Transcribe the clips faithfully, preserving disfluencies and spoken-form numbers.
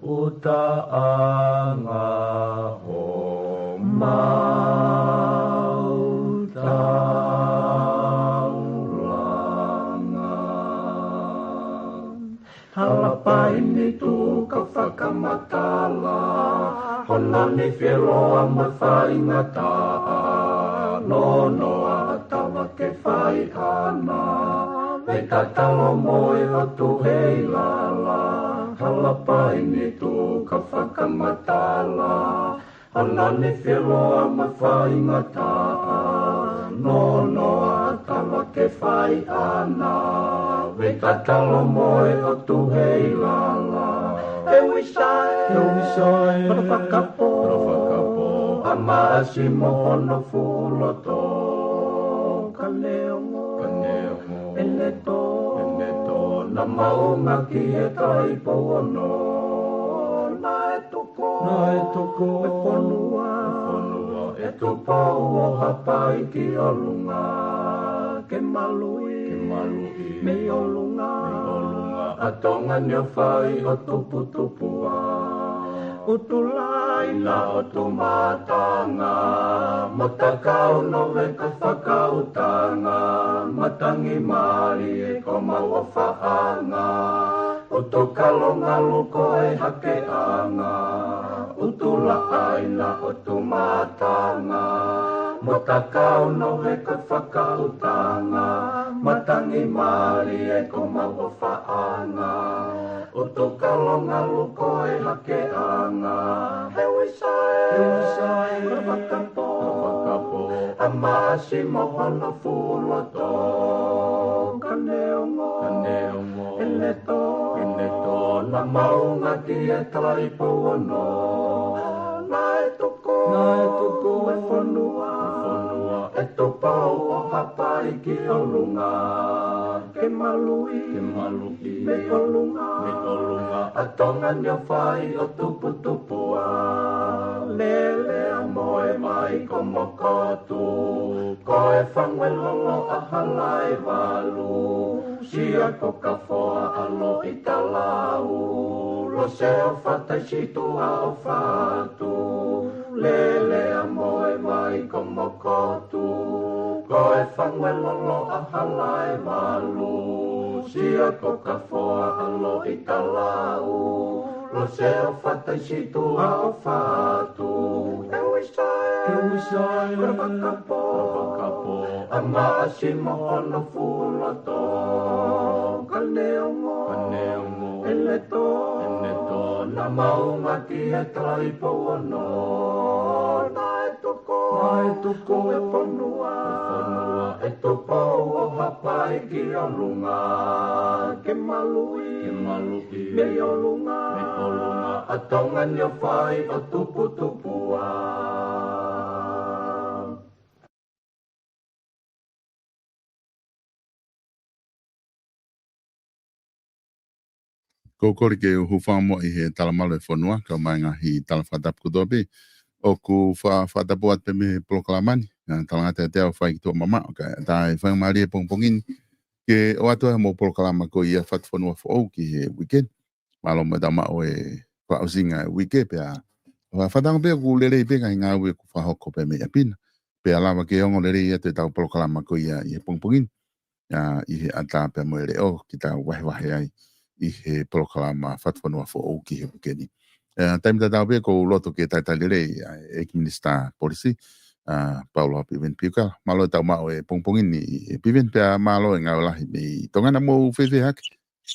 ʻUtaʻanga homau taulanga. Halapai ni tuʻu ka fakamatala, hono nifi ʻe loa mo e faingataʻa, nonoa ʻa Tava ke fai ʻana, vei tatalo mo e ʻOtu hei lala. Halapai ni tuʻu ka fakamatala, hono nifi ʻe loa mo e faingataʻa, nonoa ʻa Tava ke fai ʻana, vei tatalo mo e ʻOtu hei lala. He ui sai, he ui sai, hono fakapō, hono fakapō, ʻa Maʻasi mo hono fuʻu loto. Ka neongo, ka neongo, ʻene tō, ʻene tō, naʻa mau ngāueʻaki e Taipou ono. Naʻe tuku, naʻe tuku e fonua, e fonua ʻe Tupou ʻo Haʻapai ki ʻolunga, ke maluʻi, ke maluʻi mei ʻolunga, mei ʻolunga, ʻa Tonga ni ʻo fai ʻo tuputupuʻa. ʻUtulai na ʻo Tumatanga, mo Takau Nove ka fakautanga, matangi mālie ko mau ʻofaʻanga. ʻUtukalo ngalu ko e hakeʻanga, ʻUtulaʻaina ʻo Tumatanga, mo Takau Nove ka fakautanga, matangi mālie ko mau ʻofaʻanga. ʻUtukalo ngalu ko e hakeʻanga, he ui sai, he ui sai, hono fakapō, hono fakapō, ʻa Maʻasi mo hono fuʻu loto. Ka neongo, ka neongo, ʻene tō, ʻene tō, naʻa mau ngāueʻaki e Taipou ono. Naʻe tuku, naʻe tuku e fonua, e fonua ʻe Tupou ʻo Haʻapai ki ʻolunga, ke maluʻi, ke maluʻi mei ʻolunga, mei ʻolunga, ʻa Tonga ni ʻo fai ʻo tuputupuʻa. Lele ʻa Moʻevai ko Mokotu, ko e Fanguelolo ʻa Halaevalu, Sia ko Kafoa ʻa Loʻitalau, Lose ʻo Fataisituʻa ʻo Fatu. Lele ʻa Moʻevai ko Mokotu, ko e Fanguelolo ʻa Halaevalu, Sia ko Kafoa ʻa Loʻitalau, Lose ʻo Fataisituʻa ʻo Fatu. He ui sai, he ui sai, hono fakapō, hono fakapō, ʻa Maʻasi mo hono fuʻu loto. Ka neongo, ka neongo, ʻene tō, ʻene tō, naʻa mau ngāueʻaki e Taipou ono. Naʻe tuku, naʻe tuku e fonua, e fonua ʻe Tupou ʻo Haʻapai ki ʻolunga, ke maluʻi, ke maluʻi mei ʻolunga, mei ʻolunga, ʻa Tonga ni ʻo fai ʻo tuputupuʻa. Ko u kole ke u hūfanga muʻa ʻi he talamalu e fonua, kae ʻumaʻā e ngaahi tala fakatapu kotoa pē. ʻOku fa-, fakatapu atu pē mei he polokalama ni, ʻa, talangata ʻiate au Faikituʻa Mamaʻo, kae ʻatā e faingamālie pongipongi ni ke ʻoatu ai hoʻomou polokalama ko ia Fatufonua Foʻou ki he uike ni. Mālō mo e tau maʻu e fakaʻosinga e uike pea. Fa-, fakatauange pē ʻoku lelei pē ngaahi ngāue ʻoku fakahoko pē mei ʻapi na. Pea lava ke ongo lelei atu e tau polokalama ko ia ʻi he pongipongi ni. ʻA, ʻi he ʻatā pea mo e leʻo ke tau vahevahe ai ʻi he polokalama Fatufonua Foʻou ki he uike ni. ʻA, taimi tatau pē ʻoku ou loto ke talitali lelei ʻa e ʻEiki Minisitā Polisi, ʻa, Paulo Piveni Piukala. Mālō e tau maʻu e pongipongi ni ʻe Piveni pea mālō e ngāue lahi mei Tonga. Naʻa mou fēfē hake,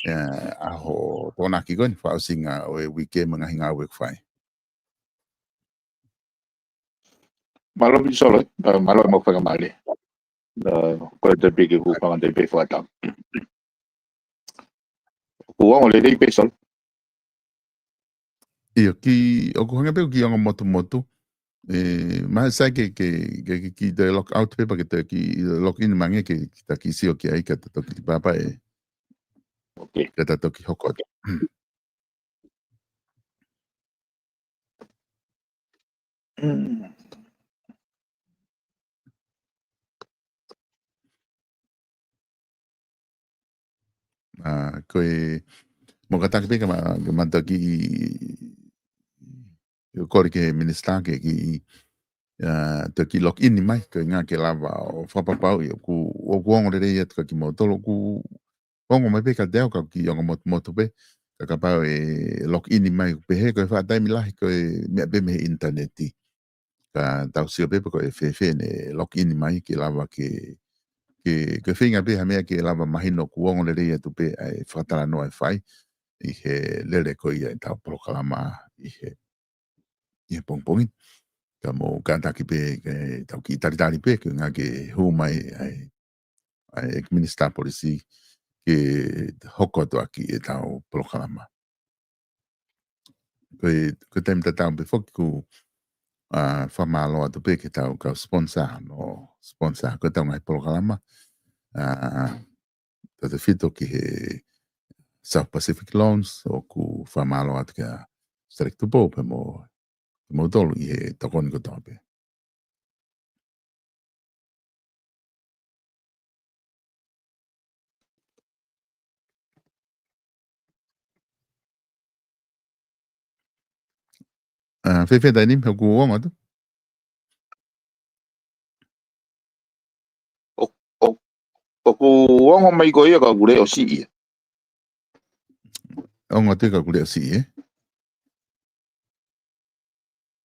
ʻa, ʻaho Tokonaki ko eni fakaʻosinga ʻo e uike mo e ngaahi ngāue ʻoku fai? Mālō Pisolo, ʻa, mālō mo e faingamālie. ʻA, ko e topiki ʻoku ou hanga atu pē ʻo fakatau. ʻOku ongo lelei Pisolo. ʻIo, ki, ʻoku hangē pē ʻoku kiʻi ongo motumotu. ʻE, mahalo sai ke, ke, ke, ke, ke toe log out pē pea ke toe kiʻi log in mai ange ke, ke ta kiʻi sio ki ai ka ta toki papa ē. Ok. Ka ta toki hoko atu. ʻA, ko e, Mou kātaki pē ka ma, ka ma toki, ʻio, kole ki he minisitā ke kiʻi, ʻa, toki log in mai, ko e ʻuhinga ke lava ʻo fakapapauʻi ʻoku, ʻoku ongo lelei atu kia kimoutolu, ʻoku ongo mai pē kiate au ka ʻoku kiʻi ongo motumotu pē, ka kapau ʻe log in mai ʻoku pehē, ko e faʻa taimi lahi ko e meʻa pē mei he ʻinitaneti. Ka tau sio pē pe ko e fēfē ʻene log in mai ke lava ke, ke, ke feinga pē ha meʻa ke lava mahino ʻoku ongo lelei atu pē ʻa e fakatalanoa ʻe fai ʻi he lele ko ia ʻetau polokalama ʻi he, ʻi he pongipongi. Ka mou kātaki pē ke tau kiʻi talitali pē ke ʻuhinga ke hū mai ʻa e, ʻa e ʻEiki Minisitā Polisi ke hoko atu ʻaki ʻetau polokalama. Ko e, ko e taimi tatau pē foki ʻoku, ʻa, fakamālō atu pē ki heʻetau kau sponsor, no sponsor ko ʻetau ngaahi polokalama. ʻA, tautefito ki he South Pacific Loans, ʻoku fakamālō atu kia Stalek Tupou pea mo, pea mo kimoutolu ʻi he tokoni kotoa pē. ʻA, fēfē Tainimi, ʻoku ongo atu? ʻO, ʻo, ʻoku ongo mai ko ia ka ʻoku leʻo siʻi ia. Ongo atu ka ʻoku leʻo siʻi, ē?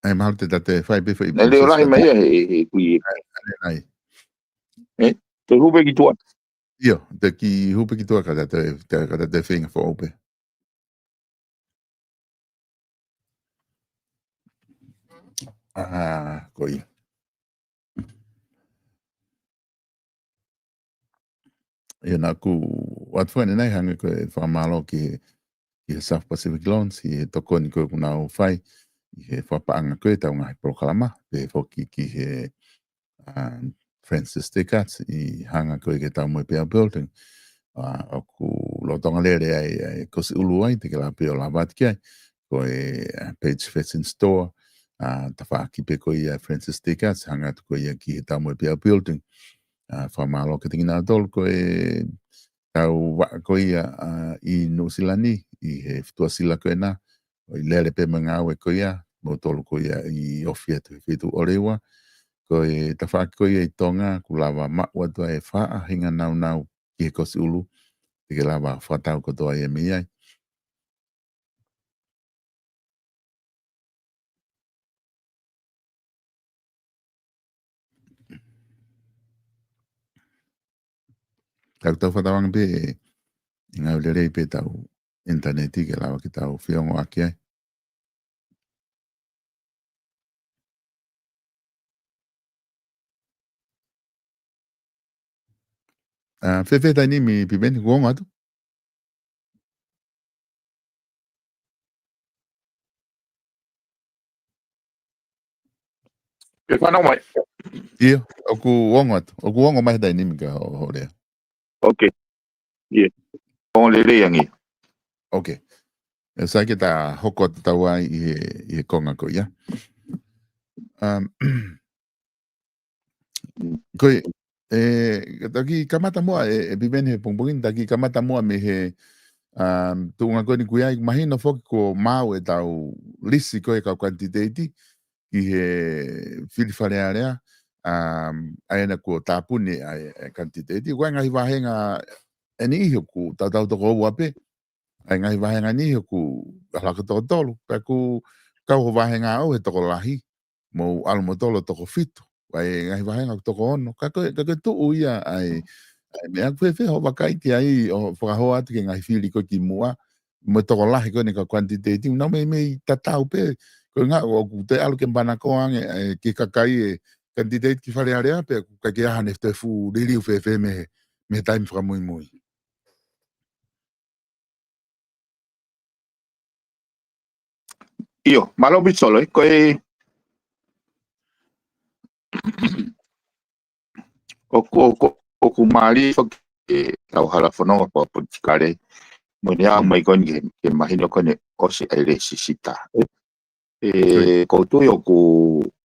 ʻAi, mahalo te ta toe fai pē foʻi Naʻe leʻo lahi mai ia he, he kui. ʻAi, ʻai, ʻai. Ē? Toe hū pē ki tuʻa. ʻIo, te kiʻi hū pē ki tuʻa ka ta toe, ka ta toe feinga foʻou pē. ʻA, ko ia. ʻIo, naʻa ku ʻoatu ʻanenai hangē ko e fakamālō ki he, ki he South Pacific Loans, ʻi he tokoni ko ē ʻoku nau fai, ʻi he fakapaʻanga ko ē ʻetau ngaahi polokalama, pehē foki ki he, ʻa, Francis Tekkats, ʻi he hanga ko ē ki heʻetau Moepeau Building. ʻA, ʻoku lolotonga lele ai, ʻa e Kosiʻulu ai, te ke lava pē ʻo lava atu ki ai. Ko e, ʻa, Page Fashion Store, ʻa, tafaʻaki pē ko ia Francis Tekkats, hanga atu ko ia ki heʻetau Moepeau Building. ʻA, fakamālō kiate kinautolu ko ʻetau vaʻa ko ia, ʻa, ʻi Nuʻusila ni, ʻi he Fetuʻasila ko ena, ʻo ʻi lele pē mo e ngāue ko ia, moutolu ko ia ʻi ofi atu he feituʻu ʻo Leua, ko e tafaʻaki ko ia ʻi Tonga, ʻoku lava maʻu atu ʻa e faʻahinga nāunau ki he Kosiʻulu, te ke lava fakatau kotoa ia mei ai. Tau tau fakatauange pē ʻe ngāue lelei pē ʻetau ʻinitaneti ke lava ke tau feongoʻaki ai. ʻA, fēfē Tainimi, Piveni, ʻoku ongo atu? Ke fanau mai. ʻIo, ʻoku ongo atu. ʻOku ongo mai he Tainimi ka ho, hoʻo lea. Ok. ʻIo. Ongo lelei ange. Ok. ʻE sai ke ta hoko atu tau ai ʻi he, ʻi he konga ko ia. Um, ko e, ʻe, ta kiʻi kamata muʻa, ʻe, ʻe Piveni he pongipongi ni, ta kiʻi kamata muʻa mei he, um, tuʻunga ko eni ʻoku ʻi ai, mahino foki kuo maau ʻetau lisi ko ē kau kanititeiti, ki he fili Fale Alea, um, ʻa ia naʻa kuo tāpuni ʻa e, ʻa e kanititeiti. ʻOku ʻi ai e ngaahi vāhenga ʻe niʻihi ʻoku tautau toko ua pē, ʻa e ngaahi vāhenga ʻe niʻihi ʻoku ʻalu hake toko tolu, ka ʻoku kau ho vāhenga ʻaʻau he tokolahi, mou ʻalu moutolu toko fitu, ʻa e ngaahi vāhenga ʻoku toko ono, ka ko e, ka ko e tuʻu ia ʻa e, ʻa e meʻa. ʻOku fēfē hoʻo vakai ki ai ʻo fakahoa atu ki he ngaahi fili ko ē kimuʻa, mo e tokolahi ko eni kau kanititeiti, nau meimei tatau pē, ko e ʻuhinga ʻoku te ʻalu ke manako ange, ʻa e, ki he kakai e kanititeiti ki Fale Alea pē, ʻoku ʻikai ke ʻi ai haʻane toe fuʻu liliu fēfē mei he, mei he taimi fakamuimui. ʻIo, mālō Pisolo, ē, ko e, ʻoku, ʻoku, ʻoku mālie foki ʻetau hala fononga fakapolitikale, mo ʻene aʻu mai ko eni ke, ke mahino ko eni ʻosi ʻa e lēsisita. ʻE, ʻoku ou tui ʻoku,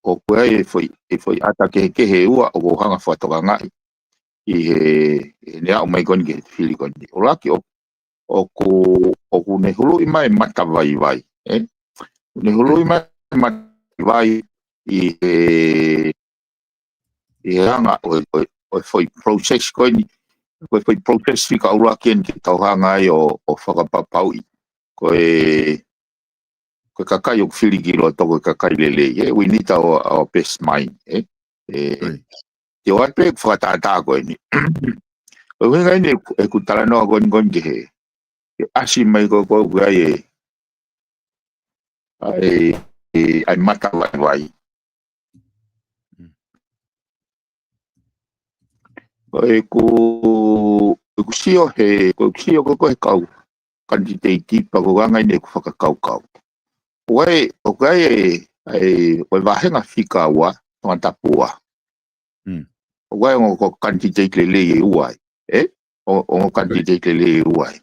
ʻoku ʻi ai e foʻi, e foʻi ʻata kehekehe ʻe ua ʻoku ou hanga fakatokangaʻi ʻi he, ʻene aʻu mai ko eni ki he fili ko eni. ʻUluaki ʻoku ʻoku, ʻoku ne huluʻi mai e matavaivai, ē? ʻOku ne huluʻi mai e matavaivai ʻi he, ʻi he anga ʻo e, ʻo e, ʻo e foʻi process ko eni, ko e foʻi process fika ʻuluaki eni ke tau hanga ai ʻo, ʻo fakapapauʻi ko e, ko e kakai ʻoku fili ki loto ko e kakai lelei, ē? We need our, our best mind, ē? Ē, ʻIo. Te u ʻai pē fakatātā ko eni. ʻUhinga eni ʻeku, ʻeku talanoa ko eni ko eni ki he, ke ʻasi mai ko ē ko ē ʻoku ʻi ai e, ʻa e, ʻa e matavaivai. Mm. Ko ʻeku, ʻeku sio he, ko ʻeku sio ko ē ko ē he kau kanititeiti pea ko e anga eni ʻeku fakakaukau. ʻOku ʻi ai, ʻoku ʻi ai e, ʻa e, ʻo e vāhenga fika ua, Tongatapu ua. Mm. ʻOku ʻi ai ongo kanititeiti lelei ʻe ua ai. Ē? ʻO, ongo kanititeiti lelei ʻe ua ai.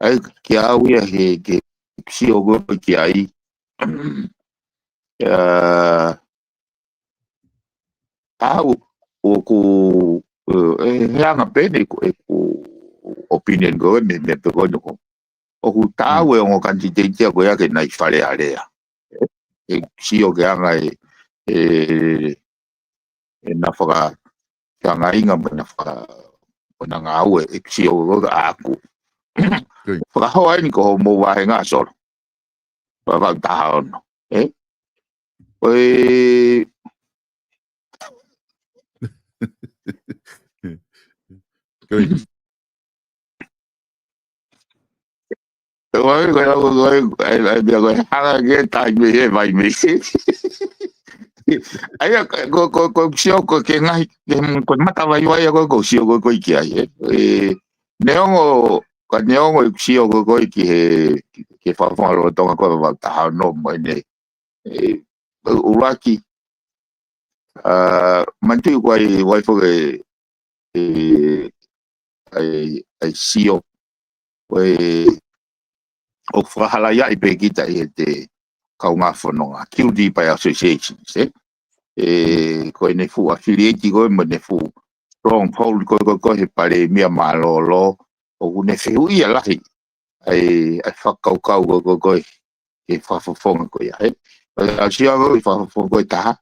ʻA ia, kiate au ia he, ke sio ko ē ki ai. ʻA, au, ʻoku, ē, ʻe, he anga pē eni ʻeku, ʻeku opinion ko ē mei, mei he pē ko eni ko. ʻOku taau e ongo kanititeiti ko ia ke nau ʻi Fale Alea. ʻE, ʻeku sio ki he anga e, e, ʻena faka, fakaangainga mo ʻena faka, mo ʻena ngāue, ʻeku sio ko ē ʻaʻaku. Good. Fakahoa eni ko hoʻomou vāhenga Solo. Vavau taha ono. Ē? ʻOi. Good. Ko e, ko e, ko e, ko e, ko e, ko e, ko e, hanga ke tai mei he vai mei. ʻA ia, ko, ko, ko, sio ko ē ki he ngaahi, ki he, ko e matavaivai ia ko ē, ko e sio ko ē ko ē ki ai, ē. Ē, neongo, ka neongo ʻeku sio ko ē ko ē ki he, ki he fakafofonga lolotonga ko ē Vavau taha ono mo ʻene, ē, ʻuluaki, ʻa, manatuʻi ko e ʻi ai, ʻi ai foki e, ʻa e, ʻa e sio, ko e, ʻoku fakahalaiaʻi pē kita ʻi heʻete kaungā fononga, guilty by association, ē? Ē, ko ʻene fuʻu affiliate ko ē mo ʻene fuʻu stronghold ko ē, ko ē, ko ē he palēmia mālōlō, ʻoku ne fehuʻia lahi ʻa e, ʻa e fakakaukau ko ē, ko ē, ko ē, he fakafofonga ko ia, ē? ʻA ia, sio ko ē ki he fakafofonga ko ē ʻe taha.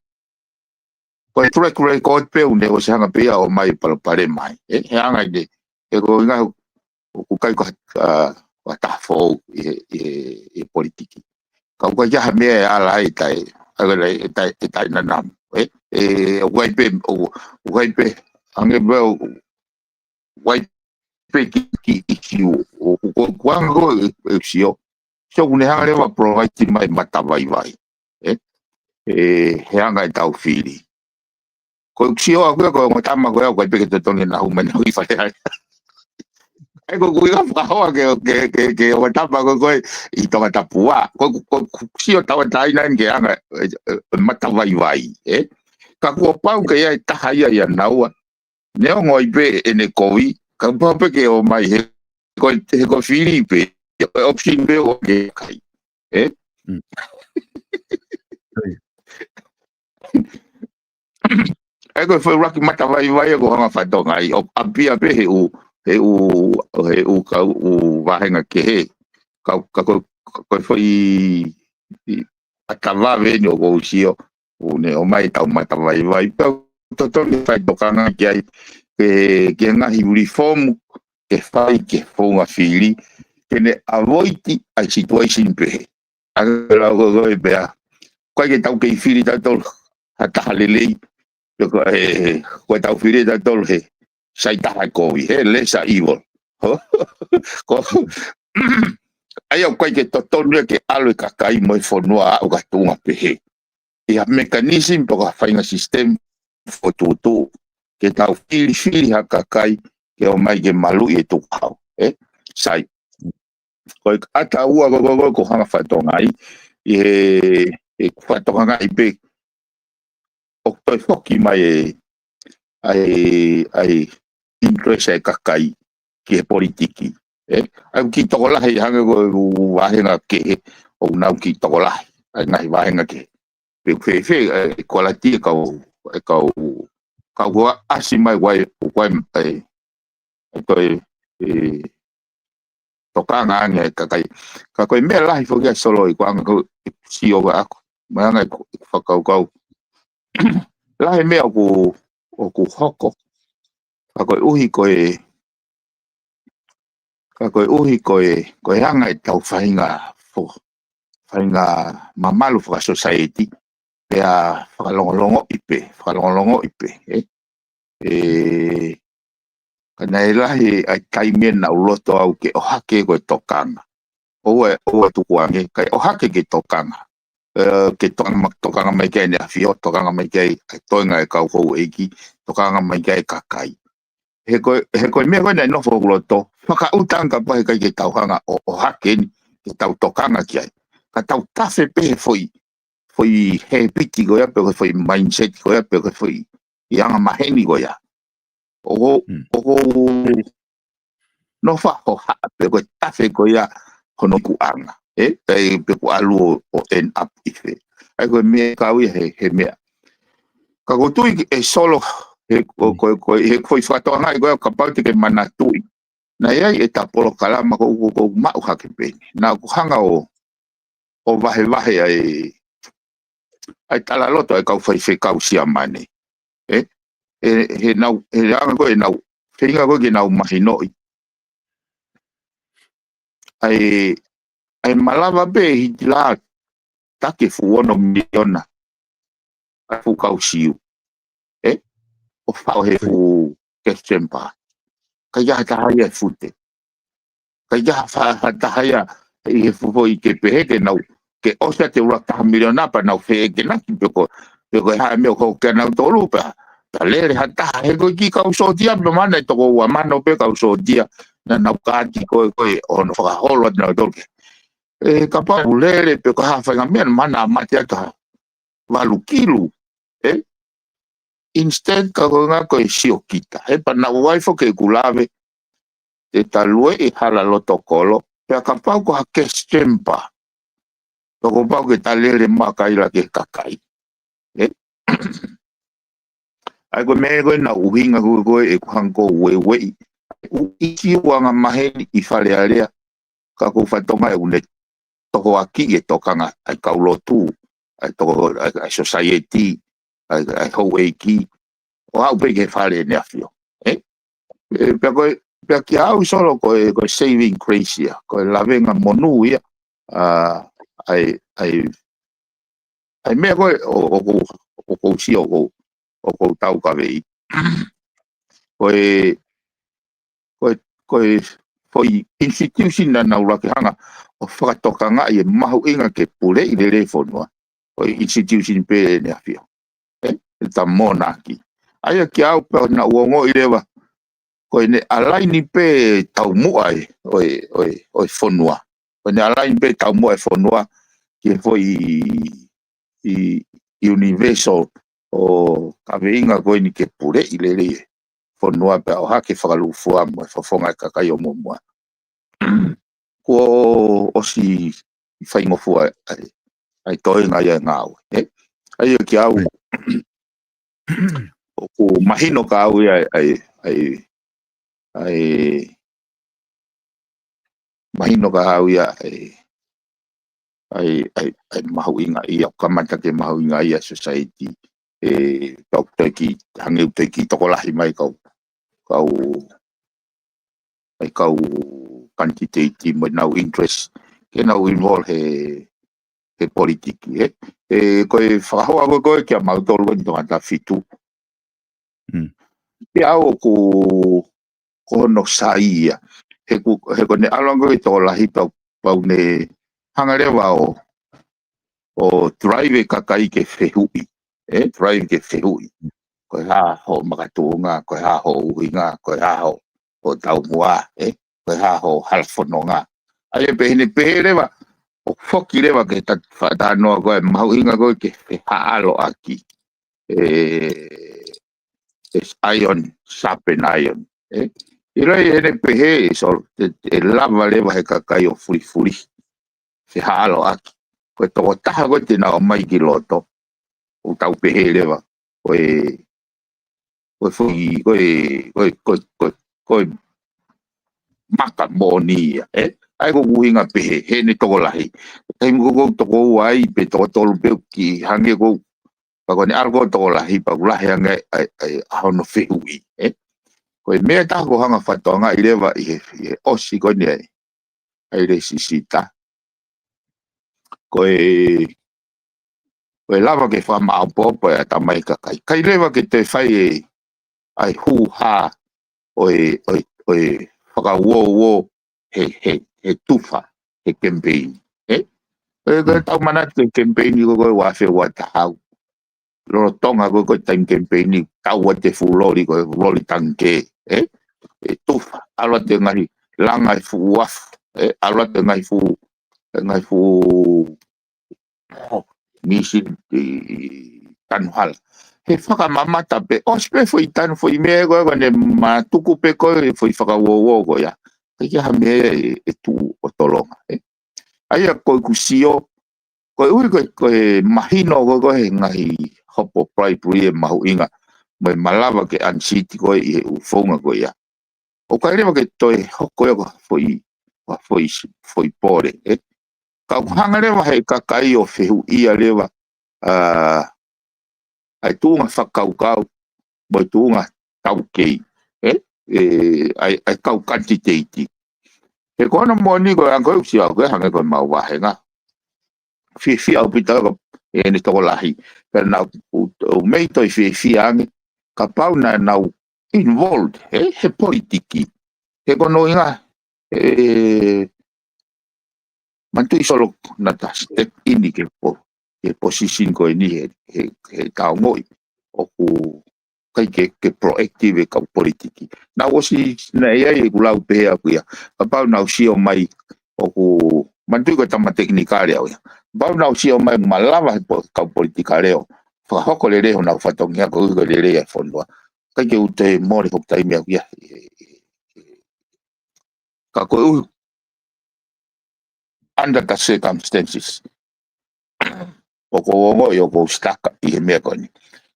Ko e track record pē ʻoku ne ʻosi hanga pē ia ʻo ʻomai e palopalema mai. Ē, he anga eni, ē, ko e ʻuhinga ʻoku ʻikai ko ha, ʻa, ha taha foʻou ʻi he, ʻi he, ʻi he politiki. Ka ʻoku ʻikai ha meʻa ʻe ala ai e taʻe, ʻa, ʻe taʻe, ʻe taʻenanamu. Ē, ē, ʻoku ʻi ai pē, ʻoku, ʻoku ʻi ai pē, hangē pē ʻoku ʻi ai pē ki, ki ʻikiu, ʻoku, ko, ko e anga ko ē ʻeku sio. Sio ʻoku ne hanga leva ʻo provide mai e matavaivai. Ē? Ē, he anga ʻetau fili. Ko ʻeku sio ʻaʻaku ia ko e ongo tama ko ia ʻoku ʻikai pē ke totonu ke nau hū mai nau ʻi Fale Alea. ʻA ia ko ʻeku ʻuhinga fakahoa ki he, ki he, ki he, ki he ongo tama ko ē ko ē ʻi Tongatapu ua. Ko, ko, ko ʻeku sio tauʻatāina eni ki he anga e, e, e matavaivai, ē? Ka kuo pau ke ʻi ai e taha ia ʻia naua. Neongo ʻi ai pē ʻene kovi, ka pau pē ke ō mai he ko, he ko e fili pē, ko e option pē ʻoku ʻikai. Ē? Mm. ʻA ia ko e foʻi ʻuluaki matavaivai ʻoku ou hanga ʻo fakatokangaʻi, ʻoku ʻapia pē he ʻū, he ʻū, he ʻū kau, ʻū vāhenga kehe. Ka, ka ko, ka ko e foʻi, ʻi, ʻatavave eni ʻoku ou sio, ʻoku ne ʻomai ʻetau matavaivai. Pea ʻoku totonu ke fai tokanga ki ai, ke, ke ngaahi reform, ke fai, ke founga fili, ke ne avoid ʻa e situation pehē. ʻA ia ko e lau ko ē ko ē pea, ʻoku ʻikai ke tau kei fili tautolu ha taha lelei, pe ko e, ko e tau fili tautolu he, sai taha kovi, he lesser evil. Ko, ʻa ia ʻoku ʻikai ke totonu ia ke ʻalu e kakai mo e fonua ʻo aʻu ki ha tuʻunga pehē. ʻI ha mechanism pe ko ha faʻahinga system fokotuʻutuʻu, ke tau filifili ha kakai, ke ō mai ke maluʻi e tukuhau. Ē? Sai. Ko e ʻata ua ko ē ko ē ʻoku ou hanga ʻo fakatokangaʻi, ʻi he, he fakatokangaʻi pē ʻoku toe foki mai e, ʻa e, ʻa e interest ʻa e kakai ki he politiki. Ē? ʻA ia ʻoku kiʻi tokolahi hangē ko e ʻū vāhenga kehe, ʻoku nau kiʻi tokolahi, ʻa e ngaahi vāhenga kehe. Pe ʻoku fēfē, ē, quality e kau, e kau, kau ʻoku ʻasi mai ʻoku ʻi ai, ʻoku ʻi ai, ē, ʻa e toe, ē, tokanga ange ʻa e kakai. Ka ko e meʻa lahi foki ʻa e Solo ʻi ko anga ko e sio ʻa ko. Mo e anga ʻeku, ʻeku fakakaukau. Lahi meʻa ʻoku, ʻoku hoko. Ka koeʻuhi ko e, ka koeʻuhi ko e, ko e anga ʻetau faʻahinga fo-, faʻahinga mamalu fakasosaieti, pea fakalongolongoʻi pē, fakalongolongoʻi pē, ē? ʻE, ka naʻe lahi ʻa e taimi naʻa ku loto au ke ʻohake ko e tokanga. ʻOua, ʻoua tukuange, kae ʻohake ke tokanga. Ē, ke tokanga ma-, tokanga mai ki ai ʻEne ʻAfio, tokanga mai ki ai ʻa e toenga ʻo e kau houʻeiki, tokanga mai ki ai ʻa e kakai. He ko e, he ko e meʻa ko ē naʻe nofo ʻi hoku loto, fakaʻuta ange kapau he ʻikai ke tau hanga ʻo, ʻohake eni, ke tau tokanga ki ai. Ka tau tafe pē he foʻi, foʻi hēpiti ko ia, pe ko e foʻi mindset ko ia, pe ko e foʻi anga maheni ko ia. ʻOku, Mm. ʻoku nofo hohaʻa pē ko e tafe ko ia hono ikuʻanga. Ē, pea ʻi ai pē ʻoku ʻalu ʻo, ʻo end up ʻi fē. ʻA ia ko e meʻa kau ia he, he meʻa. Ka ʻoku ou tui ʻe Solo, he, ko, Mm. ko, ko, he ko e fakatokangaʻi ko ia kapau te ke manatuʻi. Naʻe ʻi ai ʻeta polokalama ko, ko, ko maʻu hake pē eni. Naʻa ku hanga ʻo, ʻo vahevahe ʻa e, ʻa e talaloto ʻa e kau faifekau Siamane. Ē? He, he nau, he anga ko ē ʻenau, he anga ko ē ke nau mahinoʻi. ʻA e, ʻa e malava pē ʻe Hitler taki e fuʻu ono miliona ʻa e fuʻu kau Siu. Ē? ʻO faʻo he fuʻu gas chamber. ʻIkai ha taha ia ʻe fute. ʻIkai ha fa-, ha taha ia ʻi he fuʻu foʻi ke pehē ke nau, ke ʻosi ʻa e ʻuluaki taha miliona pea nau feʻekenaki pe ko, pe ko e hā e meʻa ʻoku hoko kia nautolu pea, pea lele ha taha he ko e kiʻi kau sōtia pē mana ʻe toko ua mano pē kau sōtia naʻa nau kāti ko ē, ko ē ʻo hono fakaholo atu nautolu ke. Ē, kapau lele pe ko e hā faʻahinga meʻa mana mate atu ha valu kilu, ē? Instead ka ko e ngaahi ko e siokita. He pea naʻa ku ʻai foki ʻeku lave, te ta lue ʻi hala loto kolo, pea kapau ko ha gas chamber. Pea kuo pau ke ta lele makaila ki he kakai. Ē? ʻA ia ko e meʻa ko ē naʻe ʻuhinga ko ē, ko ē ʻeku hanga ʻo ueʻi. ʻOku ʻi ai e anga maheni ʻi Fale Alea, ka ʻoku ou fakatokangaʻi ʻoku ne tohoakiʻi e tokanga ʻa e kau lotu, ʻa e toko, ʻa e, ʻa e society, ʻa e, ʻa e houʻeiki, ʻo aʻu pē ki he Fale ʻEne ʻAfio. Ē? Ē, pea ko e, pea kia au Solo ko e, ko e saving grace ia, ko e lavenga monū ia, ʻa, ʻa e, ʻa e, ʻa e meʻa ko ē ʻo, ʻoku, ʻoku ou sio ʻoku, ʻoku ou taukaveʻi. Ko e, ko e, ko e foʻi institution naʻa nau lava ke hanga ʻo fakatokangaʻi e mahuʻinga ke puleʻi lelei e fonua. Ko e institution pē ʻEne ʻAfio. Ē, ʻeta monarchy. ʻA ia kia au pea naʻa ku ongoʻi leva ko ʻene align pē taumuʻa ʻo e, ʻo e, ʻo e, ʻo e fonua. Ko ʻene align pē taumuʻa e fonua ki he foʻi ʻi universal ʻo kaveinga ko eni ke puleʻi lelei e fonua pea ʻohake fakalūkufua mo e fofonga e kakai ʻo muʻomuʻa. Kuo ʻosi faingofua ʻa e, ʻa e toenga ia e ngāue, ē? ʻA ia kia au, ʻoku mahino kia au ia ʻa e, ʻa e, ʻa e, mahino kia au ia ʻa e, ʻa e, ʻa e, ʻa e mahuʻinga ia, ʻoku kamata ke mahuʻinga ia e society, ē, tau toe kiʻi, hangē ʻoku toe kiʻi tokolahi mai kau, kau, ʻa e kau candidate mo ʻenau interest, ke nau involve he, he politiki, ē. Ē, ko e fakahoa ko ē kia mautolu eni Tongatapu fitu. Mm. Pea ʻoku, ko hono sai ia. He ʻoku, he ko ʻene ʻalu ange ko ē tokolahi pea, pea ne hanga leva ʻo, ʻo drive e kakai ke fehuʻi. Ē, drive ke fehuʻi. Ko e hā hoʻo makatuʻunga, ko e hā hoʻo ʻuhinga, ko e hā hoʻo, hoʻo taumuʻa, ē, ko e hā hoʻo halafononga. ʻA ia pē heʻene pehē leva, ʻo foki leva ki he ta-, fakatalanoa ko ē mahuʻinga ko ē ke fehaʻaloʻaki. Ē, as iron sharpen iron. Ē, ʻi loto heʻene pehē, so, ʻe, ʻe lava leva he kakai ʻo fulifuli. Fehaʻaloʻaki. Ko e tokotaha ko ē te nau ō mai ki loto, ʻoku tau pehē leva, ko e, ko e foʻi, ko e, ko e, ko e, ko e, ko e maka moʻoni ia, ē? ʻA ia ko ʻeku ʻuhinga pehē, heʻene tokolahi. Taimi ko ē ʻoku ou toko ua ai pe toko tolu pē ʻoku hangē ko ē, pea ko ʻene ʻalu ko ē tokolahi, pea ʻoku lahi ange ʻa e, ʻa e, ʻa hono fehuʻi, ē? Ko e meʻa ʻe taha ʻoku ou hanga ʻo fakatokangaʻi leva ʻi he, ʻi he ʻosi ko eni ʻa e, ʻa e lēsisita. Ko e, ko e lava ke fakamaʻopoʻopo e ʻatamai kakai. ʻIkai leva ke toe fai e, ʻa e hūhā ʻo e, ʻo e, ʻo e fakauouo he, he, he tufa, he kemipeini. Ē? Ko e, ko e Mm. tau manatu ko e kemipeini ko ē ko e ua afe ua taha ua. Lolotonga ko ē ko e taimi kemipeini, tau ʻa e fuʻu loli, ko e loli tangikē, ē? ʻE tufa, ʻalu atu e ngaahi langa e fuʻu afu, ē? ʻAlu atu e ngaahi fuʻu, e ngaahi fuʻu, oh, misi ʻi tanu hala. He fakamamata pē, ʻosi pē foʻi tanu foʻi meʻa ko ē, ko ʻene matuku pē ko ē foʻi fakauouo ko ia. ʻIkai ke ʻi ai ha meʻa ʻe, ʻe tuʻu ʻo tolonga, ē? ʻA ia ko ʻeku sio, koeʻuhi ko e, ko e mahino ko ē, ko e ngaahi hopo bribery ʻe mahuʻinga, mo e malava ke unseat koe ʻi he ʻū founga ko ia. ʻOku ʻikai leva ke toe hoko ia ko ha foʻi, ko ha foʻi, foʻi pole, ē? Ka ʻoku hanga leva he kakai ʻo fehuʻia leva, ʻa, ʻa e tuʻunga fakakaukau, mo e tuʻunga taukei, ē? ʻE, ʻa e, ʻa e kau kanititeiti. He ko hono moʻoni ko e anga ko ē ʻoku ou sio au ko ē hangē ko e mau vāhenga. Fiefia ʻaupito ko ʻene tokolahi. Pea naʻa ku, ʻoku ou mei toe fiefia ange, kapau naʻa nau involved, ē? He politiki. He ko hono ʻuhinga, ē, manatuʻi Solo naʻa ta step in ki he po-, ki he position ko eni he, he, he taongoʻi. ʻOku ʻikai ke, ke proactive e kau politiki. Naʻa ku ʻosi, naʻe ʻi ai ʻeku lau pehē ʻaʻaku ia. Kapau naʻa nau sio mai ʻoku, manatuʻi ko e tama tekinikale au ia. Kapau naʻa nau sio mai malava he po-, kau politikale ʻo fakahoko lelei honau fatongia koeʻuhi ko e lelei ʻa e fonua. ʻIkai ke u toe mole hoku taimi ʻaʻaku ia. Ka koeʻuhi, under the circumstances, ʻoku ou ongoʻi ʻoku ou stuck ʻi he meʻa ko eni.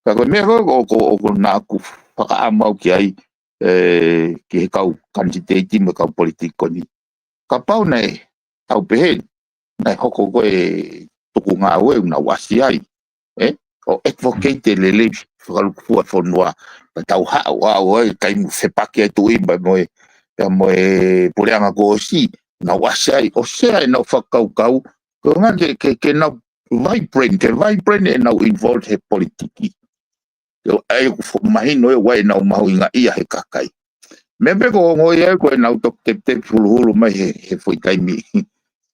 Ka ko e meʻa ko ē ʻoku, ʻoku, ʻoku naʻa ku fakaʻamu au ki ai, ē, ki he kau kanititeiti mo e kau politiki ko eni. Kapau naʻe tau pehē, naʻe hoko ko e tuku ngāue ʻoku nau ʻasi ai, ē? ʻO advocate e lelei fakalukufua e fonua, ka tau haʻu, haʻu ai, taimi fepaki ai tuʻi, mo e, pea mo e puleʻanga kuo ʻosi, nau ʻasi ai, ʻo sea ʻenau fakakaukau, ko e ʻuhinga ke, ke, ke nau vibrant, ke vibrant ʻenau involved he politiki. ʻA ia ʻoku fo-, mahino ʻe ʻoua ʻenau mahuʻingaʻia he kakai. Meʻa pē ʻoku ou ongoʻi ai ko ʻenau toki tepitepi huluhulu mai he, he foʻi taimi,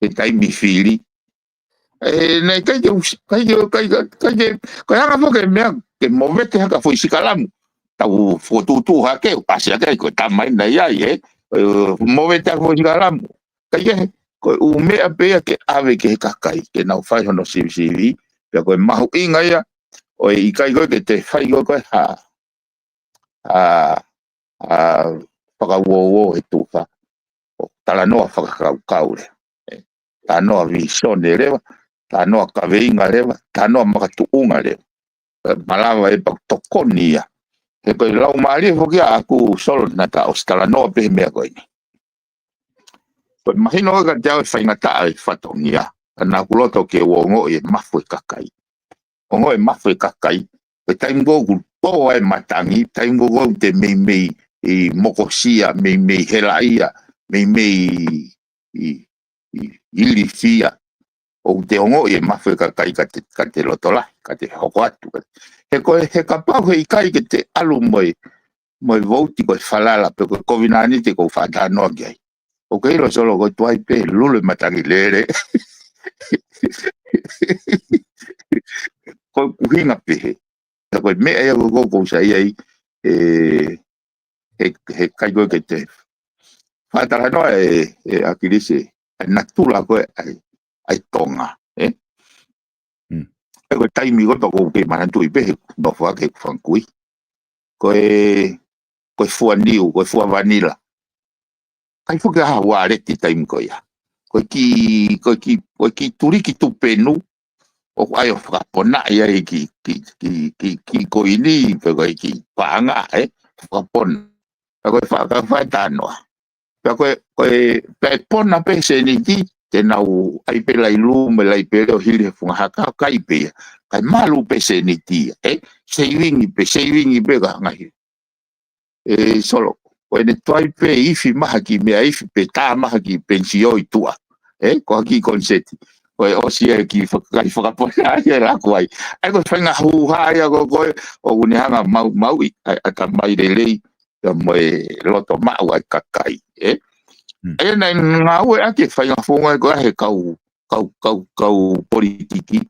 he taimi fili. Ē, naʻe ʻikai ke usi-, ʻikai ke, ʻikai ke, ʻikai ke, ko e anga foki e meʻa, ke movete hake ha foʻi sikalamu. Tau fokotuʻutuʻu hake, ʻasi hake, ko e tamai naʻe ʻi ai, ē. Ē, movete hake ha foʻi sikalamu. ʻIkai ke, ko e ʻū meʻa pē ia ke ʻave ki he kakai, ke nau fai hono sivisivi, pea ko e mahuʻinga ia, ʻo e ʻikai ko ē ke te fai ko ē ko e hā, ʻa, ʻa, fakauouo he tufa. ʻO talanoa fakakaukau leva. Ē, talanoa vīsone leva, talanoa kaveinga leva, talanoa makatuʻunga leva. Ē, malava ʻe pau tokoni ia. He ko e laumālie foki ʻaʻaku Solo naʻa ta ʻosi talanoa pē he meʻa ko eni. Ko e mahino ʻoku ʻikai te u faingataʻa e fatongia. Ka naʻa ku loto ke u ongoʻi e mafu e kakai. Ongoʻi e mafu e kakai. Ko e taimi ko ē ʻoku tō ai e matangi, taimi ko ē ʻoku te meimei ʻi mokosia, meimei helaʻia, meimei ʻi, ʻi, ilifia. ʻOku te ongoʻi e mafu e kakai ka te, ka te loto lahi, ka te hoko atu. He ko e, he kapau he ʻikai ke te ʻalu mo e, mo e vouti ko e falala, pe ko e kovinānite ʻoku ou fakatalanoa ki ai. ʻOku ke ʻilo Solo ko e tuai pē, lulu e matangi lele. Ko e ʻuhinga pehē. Ka ko e meʻa ia ko ē ʻoku ou saiʻia ai, ē, he, he ʻikai ko ē ke te fakatalanoa ē, ē ʻAkilisi, ʻa e natula ko ē ʻa e, ʻa e Tonga, ē? Mm. Ē, ko e taimi ko ē ʻoku ou kei manatuʻi pē he nofo hake he fanga kui. Ko e, ko e fua niu, ko e fua vanila. ʻIkai foki ha uāleti taimi ko ia. Ko e kiʻi, ko e kiʻi, ko e kiʻi tuliki tupenu, ʻoku ʻai ʻo fakaponaʻi ai ki, ki, ki, ki, ki koini, pe ko e kiʻi paʻanga, ē, fakapona. Ka ko e fa-, ka fai talanoa. Pea ko e, ko e, pea ʻe pona pē seniti, te nau ʻai pē lailū mo e laipele ʻo hili he funga haka, ʻikai pē ia. Kae malu pē seniti ia, ē? Seivingi pē, seivingi pē ka ngaahi. ʻE Solo, ko ʻene tuai pē ifi maha ki meʻa ifi pē tā maha ki penisio ʻi tuʻa. Ē, ko ha kiʻi koniseti. Ko e ʻosi e kiʻi faka-, kiʻi fakapona ai e laku ai. ʻAi ko e faʻahinga hūhā ia ko ē, ʻoku ne hanga mau, mau ʻi, ʻa, ʻatamai lelei, ia mo e loto maʻu ʻa e kakai, ē? Hmm. ʻE naʻe ngāueʻaki e faʻahinga founga ko ē he kau, kau, kau, kau politiki,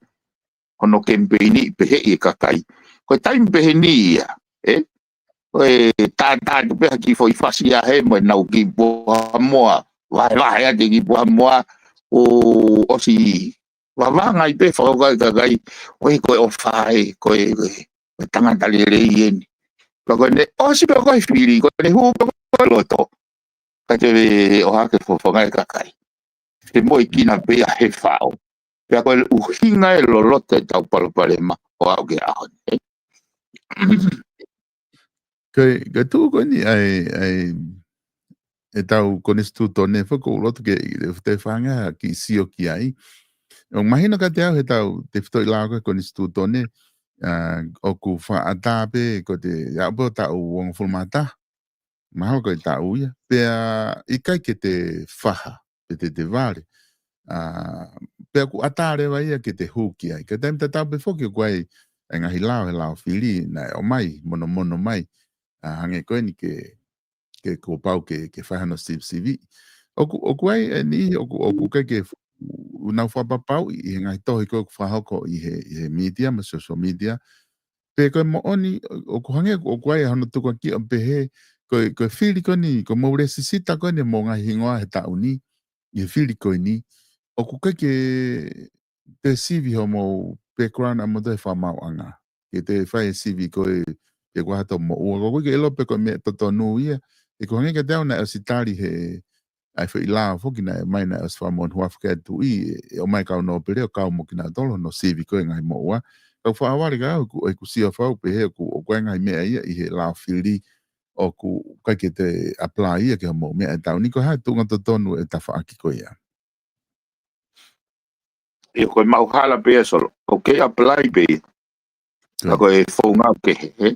hono kemipeini pehē ʻe he kakai. Ko e taimi pehē ni ia, ē? Ko e tātā tu pē ha kiʻi foʻi fasi ia he mo e nau kiʻi puha moa, vahevahe atu e kiʻi puha moa, ʻo ʻosi vavanga ai pē fakakaukau e kakai, ʻo e ko e ʻofa ē, ko e, ko e, ko e tangata lelei eni. Pea ko ʻene ʻosi pē ko e fili, ko ʻene hū pē ko e loto. Ka te ve ʻohake fofonga e kakai. Te mo e kina pē ia he fao. Pea ko e ʻuhinga e loloto e tau palopalema ʻo aʻu ki he ʻaho ni. Ko e, ko e tuʻu ko eni ʻa e, ʻa e, e tau konisitūtone foki ʻoku loto ke, te fanga kiʻi sio ki ai. ʻOku mahino kiate au he tau tefitoʻi lao ko e konisitūtone, ʻa, ʻoku fakaʻatā pē ko te, ia pē ʻo taʻu uongofulu mā taha. Mahalo ko e taʻu ia. Pea ʻikai ke te faha, pe te te vale. ʻA, pea ʻoku ʻatā leva ia ke te hū ki ai. Ka taimi tatau pē foki ʻoku ʻi ai e ngaahi lao, he lao fili, naʻe ʻomai, monomono mai. ʻA, hangē ko eni ke, ke kuo pau ke, ke fai hano sivisiviʻi. ʻOku, ʻoku ʻi ai e niʻihi, ʻoku, ʻoku ʻikai ke f-, ʻoku nau fakapapauʻi ʻi he ngaahi tohi ko ē ʻoku fakahoko ʻi he, ʻi he mītia, mo e social media. Pe ko e moʻoni, ʻoku hangē, ʻoku ʻi ai hano tukuakiʻi ʻo pehē, ko e, ko e fili ko eni, ko e mou lēsisita ko eni mou ngaahi hingoa he taʻu ni, ʻi he fili ko eni, ʻoku ʻikai ke te sivi hoʻomou background ʻamoutolu he fakamaauʻanga. Ke te fai e sivi ko e, pe ko e hā hoʻo moʻua. ʻOku ʻikai ke ʻilo pe ko e meʻa totonu ia, he ʻoku hangē kiate au naʻe ʻosi tali he, ʻa e foʻi lao foki naʻe ʻomai naʻe ʻosi fakamoʻoni huafa ki ai e tuʻi, ʻe ʻomai e kau nōpele ʻo kau mo kinautolu hono sivi ko e ngaahi moʻua. Kau faʻa vale ka au, ʻoku, ʻoku sio fau pehē ʻoku, ʻoku ʻi ai e ngaahi meʻa ia ʻi he lao fili, ʻoku ʻikai ke te apply ia ki hoʻomou meʻa he taʻu ni, ko e hā e tuʻunga totonu e tafaʻaki ko ia. ʻIo, ko e maʻu hala pē ia Solo. ʻOku kei apply pē ia. Ka ko e founga ʻoku kehe, ē?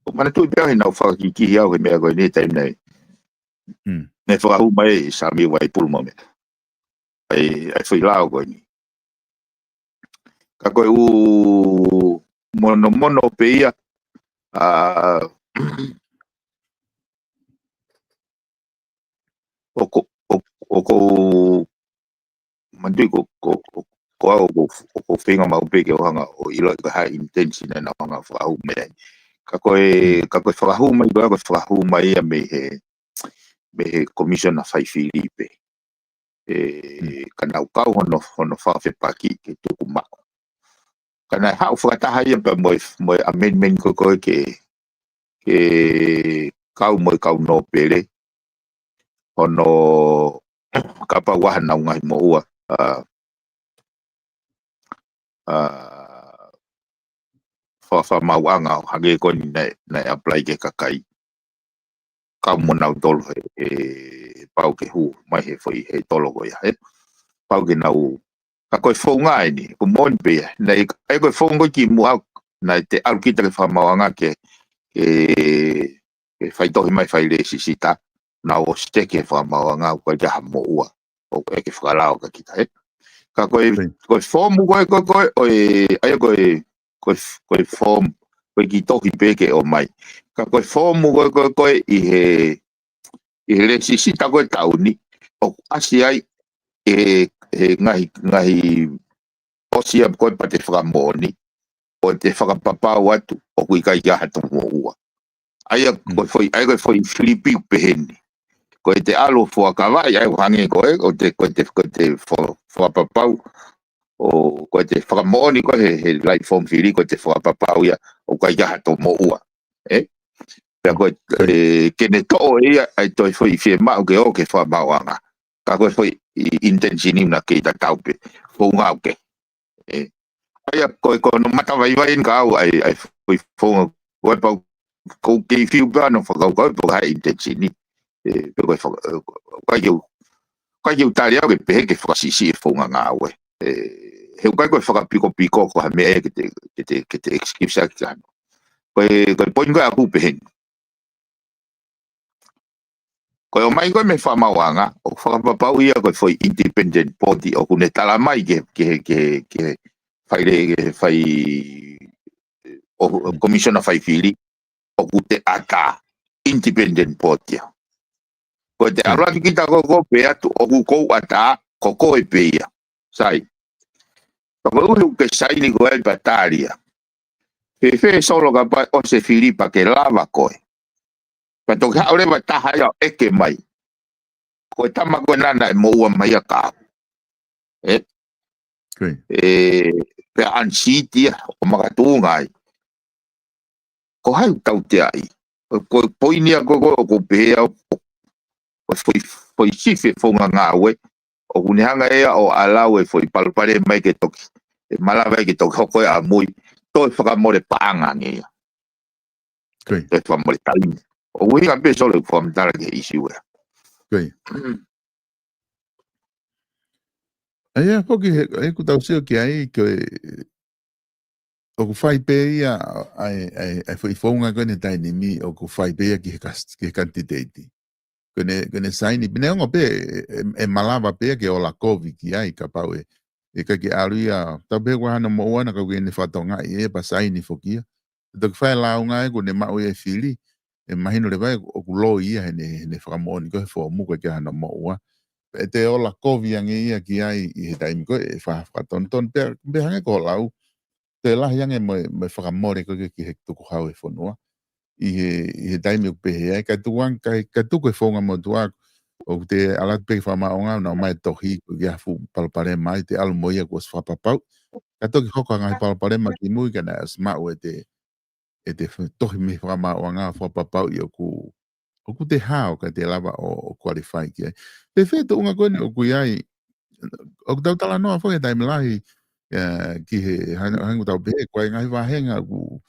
ʻOku manatuʻi pē au he naʻa ku fakakikihi au he meʻa ko eni taimi naʻe. Hmm. Naʻe fakahū mai ʻe Sami Vaipulu mo meʻa. ʻA e, ʻa e foʻi lao ko eni. Ka ko e ʻū monomono pē ia, ʻa, ʻoku, ʻoku, ʻoku, manatuʻi ko, ko, ko, ko au ʻoku, ʻoku ou feinga maʻu pē ke u hanga ʻo ʻiloʻi ko e hā e intention naʻa nau hanga ʻo fakahū mai ai. Ka ko e, hmm, ka ko e fakahū mai, ko e, ko e fakahū mai ia mei he, mei he Commissioner Faifili pē. ʻE, hmm, ka nau kau hono, hono fakafepaki ke tuku maʻu. Ka naʻe haʻu fakataha ia pea mo e, mo e amendment ko ē ko ē ke, ke kau mo e kau nōpele. Hono kapau ʻoku ʻi ai hanau ngaahi moʻua, ʻa, ʻa, fa-, fakamaauʻanga ʻo hangē ko eni naʻe, naʻe apply ki he kakai. Kau mo nautolu he, he pau ke hū mai he foʻi he tolo ko ia, he pau ke nau, ka ko e founga eni, ʻoku moʻoni pē ia, naʻe, ʻa ia ko e founga ko ē kimuʻa, naʻe te ʻalu kita ki he fakamaauʻanga ke, ke, ke faitohi mai fai lēsisita, nau ʻosi teke fakamaauʻanga ʻoku ʻikai ke ʻi ai ha moʻua ʻoku ʻeke fakalao kia kita, ē? Ka ko e, ko e foomu ko ē, ko e, ko e, ʻa ia ko e, ko e, ko e foomu, ko e kiʻi tohi pē ke ʻomai. Ka ko e foomu ko ē, ko e, ko e ʻi he, ʻi he lēsisita ko ē taʻu ni, ʻoku ʻasi ai ʻe, ʻe ngaahi, ngaahi ʻosi ia ko ē pea te fakamoʻoni, ʻo te fakapapau atu, ʻoku ʻikai ke ʻi ai hato moʻua. ʻA ia ko e foʻi, ʻa ia ko e foʻi filipi pehē ni. Ko e te ʻalu fuakavaʻi, ʻa ia ʻoku hangē ko ē, ʻo te, ko e te, ko e te fo-, fakapapau, ʻo ko e te fakamoʻoni ko ē he, he laʻi foomu fili, ko e te fakapapau ia, ʻoku ʻikai ke ʻi ai hato moʻua. Ē? Pea ko e, ē, ke ne toʻo ʻe ia, ʻa e toe foʻi fiemaʻu ke ō ki he fakamaauʻanga. Ka ko e foʻi intention ʻi na kei tatau pē. Founga ʻoku kehe. Ē. ʻA ia ko e ko hono matavaivai eni ka au ʻa e, ʻa e foʻi founga ko ē pau ʻoku ou kei fiu pē ʻa hono fakakaukau pe ko e hā e intention ʻi. ʻE, pe ko e faka-, ʻe, ʻikai ke u, ʻikai ke u tali au ke pehē ke fakasiʻisiʻi e founga ngāue. ʻE, he ʻikai ko e fakapikopiko ko ha meʻa ia ke te, ke te, ke te excuse ʻaki ki ai. Ko e, ko e point ko ē ʻaku pehē ni. Ko e ʻomai ko ē mei he fakamaauʻanga, ʻoku fakapapauʻi ia ko e foʻi independent body ʻoku ne tala mai ke, ke, ke, ke fai le-, ke fai, ʻo, ʻo Mm. commissioner faifili, ʻoku te ʻatā independent body ia. Ko e te Mm. ʻalu atu kita ko ko pē atu, ʻoku kou ʻatā, ko koe pē ia. Sai. Ka ko e ʻuhi ʻoku ke saini ko ē pea tali ia. Fēfē Solo kapau ʻosi e fili pea ke lava koe. Pea toki haʻu leva taha ia ʻo ʻeke mai. Ko e tama ko ē naʻa ne moʻua mai ʻa kau. ʻE? Ko ia. ʻE, pea unseat ia ʻo makatuʻunga ai. Ko hai ʻoku tautea ai? Ko, ko e poini ia ko ē ʻoku ou pehē au, ko e foʻi, foʻi sifi e founga ngāue, ʻoku ne hanga ʻe ia ʻo ʻalu ʻo e foʻi palopalema ia ke toki, ʻe malava ia ke toki hoko ia ʻamui, toe fakamole paʻanga ange ia. Ko ia. Toe fakamole taimi. ʻOku ʻuhinga pē Solo ʻeku fakamatala ki he ʻīsiu ia. Ko ia. ʻA ia, foki he, ʻoku tau sio ki ai, ko e, ʻoku fai pē ia, ʻa e, ʻa e, ʻa e foʻi founga ko eni he taimi ni, ʻoku fai pē ia ki he kas-, ki he kanititeiti. Ko ʻene, ko ʻene saini, pea neongo pē, ʻe, ʻe, ʻe malava pē ia ke ola kovi ki ai, kapau ʻe, ʻe ʻikai ke ʻalu ia, tau pehē ko hano moʻua naʻa kau ke ne fatongaʻi ē pea saini foki ia. Toki fai lāunga ē kuo ne maʻu e fili, ʻe mahino leva ē ʻoku loi ia heʻene, heʻene fakamoʻoni ko ē he foomu ko ē ki hano moʻua. Pea ʻe te ola kovi ange ia ki ai ʻi he taimi ko ē ʻe fa-, fakatonutonu. Pea, pea hangē ko hoʻo lau, toe lahi ange mo e, mo e fakamole ko ē ki he tukuhau e fonua. ʻI he, ʻi he taimi ʻoku pehē ai, ka tuku ange, ka, ka tuku e founga motuʻa, ʻoku te ʻalu atu pē ki he fakamaauʻanga, ʻo nau ʻomai e tohi, ko e ʻi ai ha fuʻu palopalema ai, te ʻalu mo ia kuo ʻosi fakapapauʻi. Ka toki hoko ha ngaahi palopalema ki mui, ka naʻe ʻosi maʻu ʻe te, ʻe te f-, tohi mei he fakamaauʻanga, fakapapauʻi ʻoku, ʻoku te hao ka te lava ʻo, ʻo qualify ki ai. Fēfē e tuʻunga ko eni ʻoku ʻi ai, ʻoku tau talanoa foki he taimi lahi, ʻa, ki he, hang-, hangē ko ʻetau pehē, ko e ngaahi vāhenga ʻoku,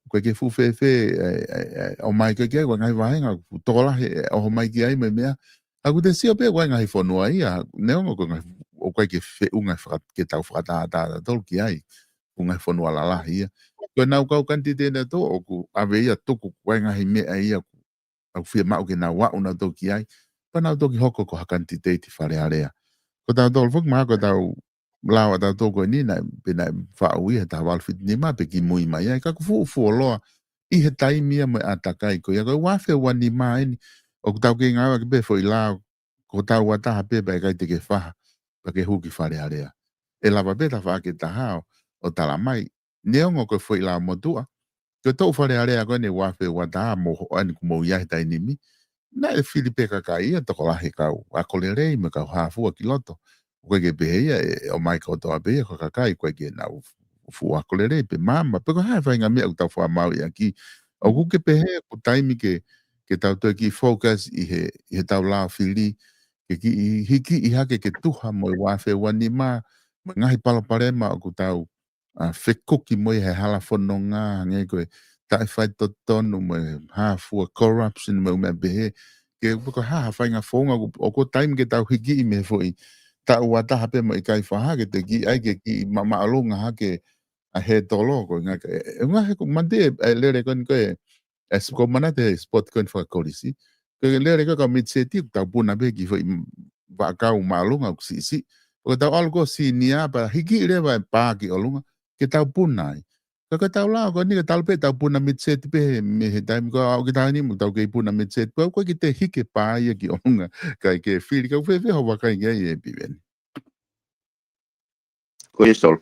ko e ke fuʻu fēfē, ʻe, ʻe, ʻe, ʻomai ko ē ki ai, ko e ngaahi vāhenga ʻoku tokolahi, ʻe, ʻoho mai ki ai mo e meʻa. ʻOku te sio pē ko e ngaahi fonua ia, neongo ko e ngaahi, ʻoku ʻikai ke feʻunga faka-, ke tau fakatātā tautolu ki ai, ko e ngaahi fonua lalahi ia. Ko ʻenau kau kanititeiti nautolu ʻoku ʻave ia tuku ko e ngaahi meʻa ia ʻoku ʻoku fiemaʻu ke nau aʻu nautolu ki ai, pea nau toki hoko ko ha kanititeiti Fale Alea. Ko tautolu foki mahalo ko ʻetau lao ʻatautolu ko eni naʻe, pe naʻe faʻu ia he taha valu fitu nima pe kimui mai ai, ka ʻoku fuʻu fuoloa ʻi he taimi ia mo e ʻātakai ko ia, ko e ua afe ua nima eni, ʻoku tau kei ngāueʻaki pē foʻi lao, ko tau ua taha pē pea ʻikai te ke faha, pea ke hū ki Fale Alea. ʻE lava pē tafaʻaki ʻe taha ʻo, ʻo tala mai, neongo ko e foʻi lao motuʻa, ko e toʻu Fale Alea ko eni ua afe ua taha mo hoʻo ani kuo mou ʻi ai he taimi ni, naʻe fili pē kakai ia tokolahi kau ako lelei mo e kau hā fua ki loto. ʻOku ʻikai ke pehē ia ʻe, ʻe ʻomai kotoa pē ia ko e kakai ʻoku ʻikai ke nau fuʻu ako lelei pe maama, pe ko e hā e faʻahinga meʻa ʻoku tau fakamaauʻi ʻaki. ʻOku ke pehē ʻoku taimi ke, ke tau toe kiʻi focus ʻi he, ʻi heʻetau lao fili, ke kiʻi hikiʻi hake ke tuha mo e ua afe ua nima, mo e ngaahi palopalema ʻoku tau ʻa, fekuki mo ia he hala fononga, hangē ko e taʻefaitotonu mo e hā fua corruption mo e ʻū meʻa pehē. Ke, pe ko e hā ha faʻahinga founga ʻoku, ʻoku taimi ke tau hikiʻi mei he foʻi taʻu ua taha pē mo ʻikai faha ke te kiʻi ai ke kiʻi ma-, māʻolunga hake ʻa e hētolo ko e ngaahi, ʻe, ʻe ngaahi ko Mate, ʻe, lele ko eni ko e, ʻe, ko Manate he sport ko eni fakakolisi. Ko e lele ko e kau mitiseti, ʻoku tau puna pē ki he foʻi m-, vaʻakau māʻolunga ʻoku siʻisiʻi. ʻOku tau ʻalu ko e senior pea hiki leva e pā ki ʻolunga, ke tau puna ai. Ka ko ʻetau lao ko eni ka talu pē ʻetau puna mitiseti pē he, mei he taimi ko ē ʻoku ke taha ni mo tau kei puna mitiseti pē, ʻoku ʻikai ke te hiki e pā ia ki ʻolunga, kae ke fili, ka ʻoku fēfē hoʻo vakai ki ai ʻe Piveni? Ko ia Solo.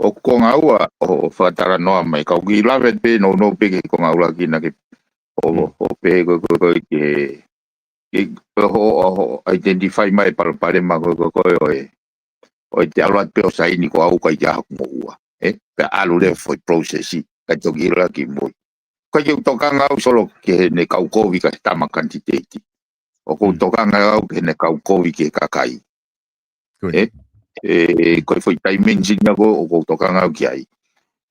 ʻOku konga ua ʻo, ʻo fakatalanoa mai, ka ʻoku kiʻi lave pē nounou pē ki he konga ʻuluaki naʻa ke ʻo, Mm. ʻo pehē ko e, ko e, ko e ki he, ki he, ʻo, ʻo, ʻo identify mai e palopalema ko e, ko e, ko e ʻo e, ʻo e te ʻalu atu pē ʻo saini ko au ʻikai ke ʻi ai haku moʻua. ʻE? Pea ʻalu leva foʻi process, kae toki ʻilo ki mui. ʻIkai ke u tokanga au Solo ki heʻene kau kovi ki he tama kanititeiti. ʻOku ou Mm. tokanga au ki heʻene kau kovi ki he kakai. Ko ia. ʻE, ʻe, ko e foʻi dimension ia ko ē ʻoku ou tokanga au ki ai.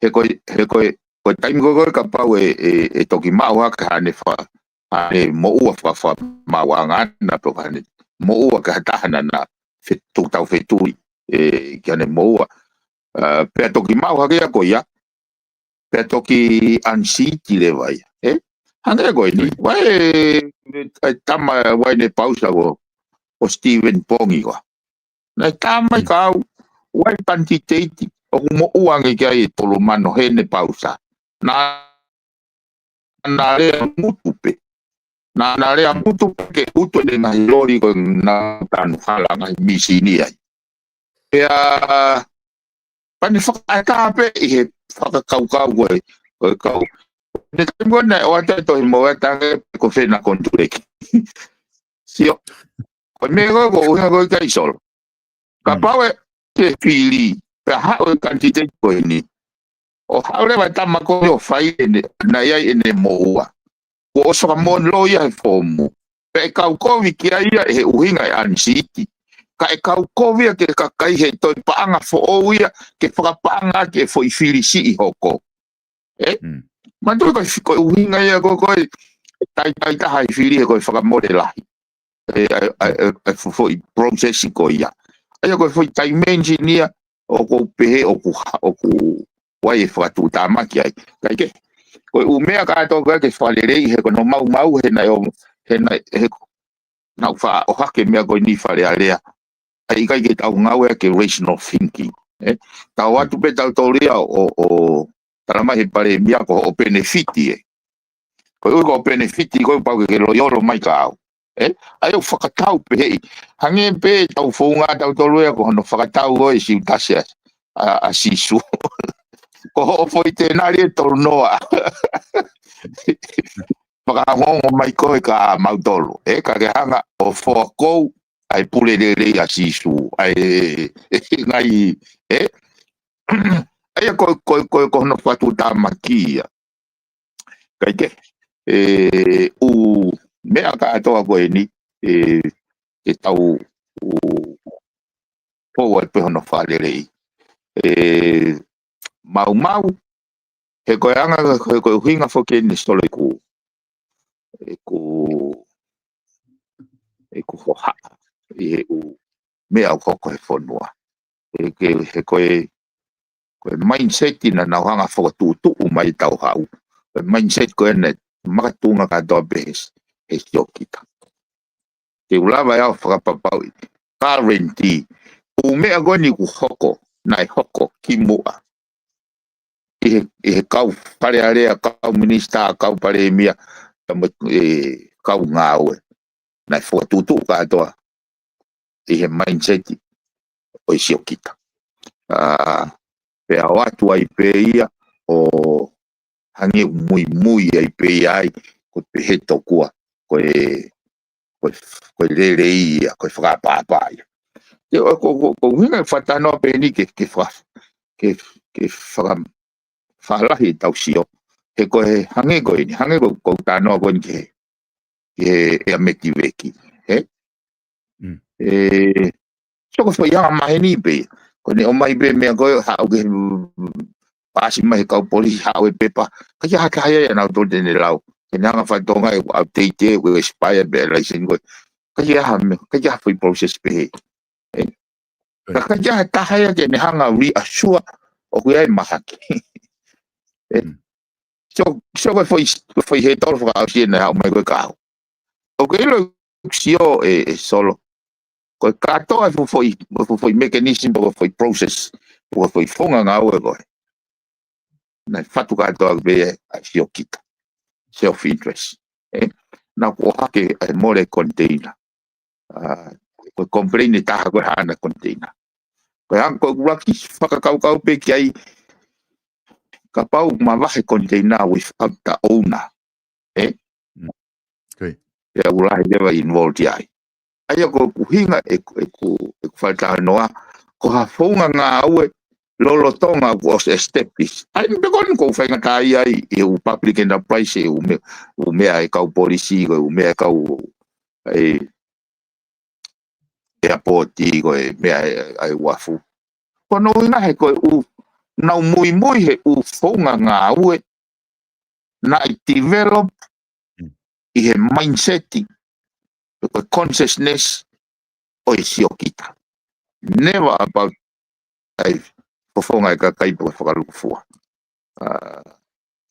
He ko e, he ko e, ko e taimi ko ē ko ē kapau ʻe, ʻe, ʻe toki maʻu hake haʻane fa-, ʻa e moʻua fakafakamaauʻanga ʻana pe ko haʻane moʻua ki ha taha naʻa na fe-, tau fetuʻu ʻi, ē, ki haʻane moʻua. Ā, pea toki maʻu hake ia ko ia, pea toki unseat leva ia. Ē? Hangē ko eni, ʻoku ʻi ai e, e tama ʻa Uaine Pausa ko, ko Stephen Pongi ko. Naʻe tama ʻi kau, ʻoku ʻi ai e kanititeiti, ʻoku moʻua ange ki ai e tolomano Uaine Pausa. Naʻa na lea mutu pē. Naʻa na lea mutu pē ke utu ʻene ngaahi loli ko ē naʻa tanu hala ngaahi mīsini ai. Pea, pea ne fakaʻatā pē ʻi he fakakaukau ko ē, ko e kau. Ne taimi ko ē naʻe ʻoatu e tohi mo e tange ko Fena Konituleki. Sio, ko e meʻa ko ē ko e ʻuhinga ko ē ʻikai Solo. Kapau ʻe fili, pea haʻu e kanititeiti ko eni. ʻO haʻu leva e tama ko ē ʻo fai ʻene, naʻe ʻi ai ʻene moʻua. Kuo ʻosi fakamolō ia he foomu. Pea ʻe kau kovi ki ai ia ʻi he ʻuhinga e unseat. Ka ʻe kau kovi ia ki he kakai he toe paʻanga foʻou ia, ke fakapaʻanga ki he foʻi fili siʻi hoko. Ē? Manatuʻi ko e fi-, ko e ʻuhinga ia ko ē, ko e taitai taha e fili he ko e fakamole lahi. ʻE, ʻa e, ʻa e, ʻa e, ʻa e fo-, foʻi process ko ia. ʻA ia ko e foʻi dimension ia, ʻoku ou pehē ʻoku ha-, ʻoku ʻi ai e fakatuʻutāmaki ai. Kae kehe, ko e ʻū meʻa kātoa ko ē ke fakaleleiʻi he ko hono maumau he naʻe ʻo, he naʻe, he naʻa ku faʻa ʻohake e meʻa ko eni Fale Alea. ʻA ia ʻikai ke tau ngāue ʻaki e rational thinking. Ē? Tau ō atu pē tautolu ia ʻo, ʻo, talamai he palēmia ko hoʻo penefiti ē. Ko e ʻuhi ko hoʻo penefiti ko ē pau ke ke loiolo mai kia au. Ē? ʻA ia ʻoku fakatau pē hei. Hangē pē ʻetau founga tautolu ia ko hono fakatau ko ē ʻe Siutasi ʻa, ʻa, ʻa Sīsū. Ko hoʻo foʻi tenali ʻe tolu noa. Fakaongoongo mai koe kia mautolu. Ē, ka ke hanga ʻo foakoʻi ʻa e pule lelei ʻa Sīsū. ʻA e, e, e, ngaahi, ē? ʻA ia ko, ko, ko, ko hono fakatuʻutāmaki ia. Kae kehe, e, ʻū meʻa kātoa ko eni, e, ke tau, ʻū, fou ai pē hono fakalelei. E, maumau, he ko e anga, he ko e ʻuhinga foki eni Solo ʻeku, ʻeku, ʻeku hohaʻa ʻi he ʻū meʻa ʻoku hoko he fonua. He ke, he ko e, ko e mindset naʻa nau hanga fakatuʻutuʻu mai tau hau. Ko e mindset ko ē naʻe makatuʻunga kātoa pē he, he Siokita. Te u lava ʻe au fakapapauʻi. Guarantee. ʻŪ meʻa ko eni kuo hoko, naʻe hoko kimuʻa. ʻI he, ʻi he kau Fale Alea, kau minisitā, kau palēmia, tama, e, kau ngāue. Naʻe fakatuʻutuʻu kātoa ʻi he mindset ʻo e Siokita. Ā, pea ʻoatu ai pē ia ʻo hangē ʻoku muimui ai pē ia ai, ko e pehē tokua, ko e, ko e, ko e lelei ia, ko e fakaʻapaʻapa ia. Te o, ko, ko, ko e ʻuhinga e fakatalanoa pē eni ke, ke faka-, ke, ke faka-, fakalahi ʻetau sio. He ko e hangē ko eni, hangē ko, ko e talanoa ko eni ki he, ki he ʻea metiveki. He? E, so ko e foʻi anga maheni pē. Ko ʻene ʻomai pē meʻa ko ē haʻu ke paasi mai he kau polisi haʻu e pepa. ʻIkai ha taha ia naʻa nau tō tene lau. Ke ne hanga fai tonga e update e, ʻoku expire pē laiseni ko ē. ʻIkai ha meʻa, ʻikai ha foʻi process pehē. E. Ka ʻikai ha taha ia ke ne hanga reassure ʻoku ʻi ai e mahaki. E. So, so ko e foʻi, foʻi he tolo fakaʻosi ena haʻu mai ko ē kia au. ʻOku ke ʻilo sio e, e Solo. Ko e kātoa e fuʻu foʻi, fuʻu foʻi mechanism, ko e foʻi process, ko e foʻi founga ngāue ko ē. Naʻe fatu kātoa pē ʻa e Siokita. Self interest. E, naʻa ku ʻohake ʻa e mole container. Ā, ko e complain ʻe taha ko ē haʻana container. Ko e hanga ko e ʻuluaki fakakaukau pē ki ai kapau mavahe container without the owner. E? Pea ʻoku lahi leva involved ai. ʻA ia ko e ʻuhinga ʻeku, ʻeku, ʻeku fakatalanoa, ko ha founga ngāue lolotonga kuo ʻosi establish. ʻA ia, pea ko eni ʻoku ou faingataʻaʻia ai, ʻi he ʻū public enterprise, ʻū meʻa, ʻū meʻa e kau polisi, ko e ʻū meʻa e kau, e, airport, ko e meʻa e, e uafu. Ko hono ʻuhinga he ko e ʻū, nau muimui he ʻū founga ngāue, naʻe develop, ʻi he mindset, pe ko e consciousness ʻo e siokita. Never about ʻa e fofonga ʻa e kakai pe ko e fakalūkufua. ʻA,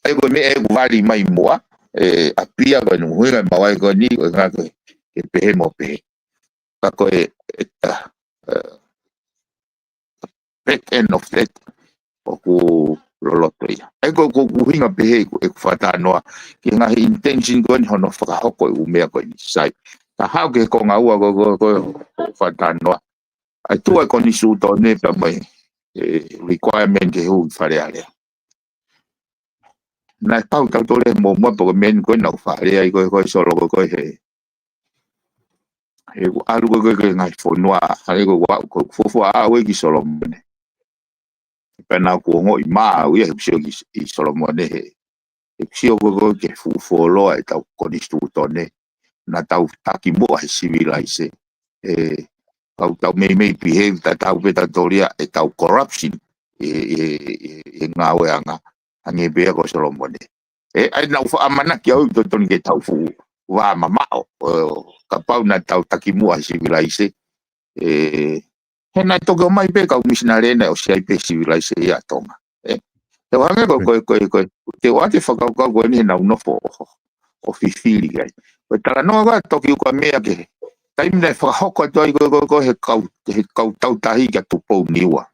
ʻa ia ko e meʻa ʻoku vali mai muʻa, ʻe ʻapia ko e ʻuhinga ʻemau ʻai ko eni, ko e ʻuhinga ko e, ke pehē mo pehē. Ka ko e, ʻe, ʻa, ʻa, back end of that, ʻoku loloto ia. ʻA ia ko, ko ʻeku ʻuhinga pehē ʻeku, ʻeku fakatalanoa ki he ngaahi intention ko eni hono fakahoko ʻeku meʻa ko eni, sai. Ka haʻu ki he konga ua ko, ko, ko, ko e fakatalanoa. ʻA e tuʻu ʻa e konisitūtone pea mo e, ʻe, requirement ke hū ki Fale Alea. Naʻe pau tautolu ʻe mo mua pe ko e meʻa ko ē naʻa ku fakalea ai ko ē, ko ē Solo ko ē, ko ē he, he ʻalu ko ē, ko ē, ko ē ngaahi fonua, hangē ko ʻeku, ko ʻeku fuofua aʻu ē ki Solomone. Pea naʻa ku ongoʻi maʻu ia he ʻeku sio ki, ʻi Solomone he, he ʻeku sio ko ē, ko ē ki he fuʻu fuoloa ʻetau konisitūtone, naʻa tau takimuʻa he sivilaise. ʻE, kau tau meimei behave tatau pē tautolu ia ʻetau corruption ʻi, ʻi, ʻi, ʻi he ngāueʻanga, hangē pē ia ko Solomone. ʻE, ʻa ia naʻa ku faʻa ʻamanaki au ʻoku totonu ke tau fuʻu vā mamaʻo, ʻo, kapau naʻa tau takimuʻa he sivilaise. ʻE, he naʻe toki ʻomai pē kau misinale naʻe ʻosi ʻi ai pē sivilaise ia ʻa Tonga. ʻE, te u hangē ko, ko, ko, ko, te u ʻoatu e fakakaukau ko eni heʻenau nofo ʻo, ʻo fifili ai. Ko e talanoa ko ē ʻa Tokiukamea ki he taimi naʻe fakahoko atu ai ko, ko, ko e kau, he kau tautahi kia Tupou Niua.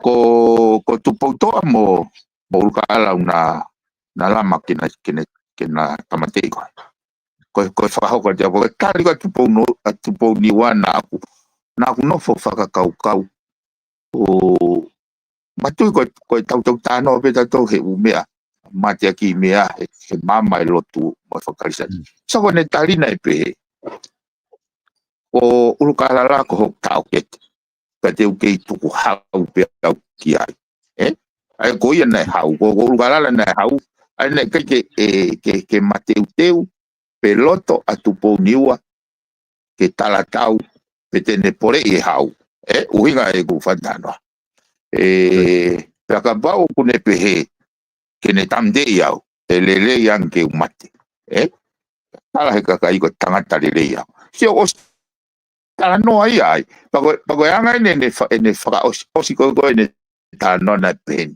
Ko, ko Tupoutoʻa mo, mo ʻUlukālala naʻa, naʻa lama ke na, ke na, ke na tāmateʻi ko ē. Ko, ko e fakahoko atu ia, ko e tali ko ē ʻa Tupou No-, ʻa Tupou Niua naʻa ku, naʻa ku nofo fakakaukau. ʻO, matui ko, ko e tautau talanoa pē tautolu he ʻū meʻa, mateaki meʻa, he, he maama e lotu mo e fakakalisitiane. Mm. So ko ʻene tali naʻe pehē, ko ʻUlukālala ko hoku taʻokete. Ka te u kei tukuhau pē au ki ai. ʻE? ʻA ia ko ia naʻe hau, ko, ko ʻUlukālala naʻe hau, ʻa ia naʻe ʻikai ke, ʻe, ke, ke mateuteu, pe loto ʻa Tupou Niua, ke talatau, pe te ne poleʻi e hau. ʻE, ʻuhinga ʻeku fakatalanoa. ʻE, pea kapau ʻoku ne pehē, ke ne tāmateʻi au, ʻe lelei ange ke u mate. ʻE? Tala he kakai ko e tangata lelei au. Sio ʻosi talanoa ia ai. Pea ko e, pea ko e anga ʻene, ʻene fa-, ʻene fakaʻosi, ʻosi ko ē ko ē ʻene talanoa naʻe pehē ni.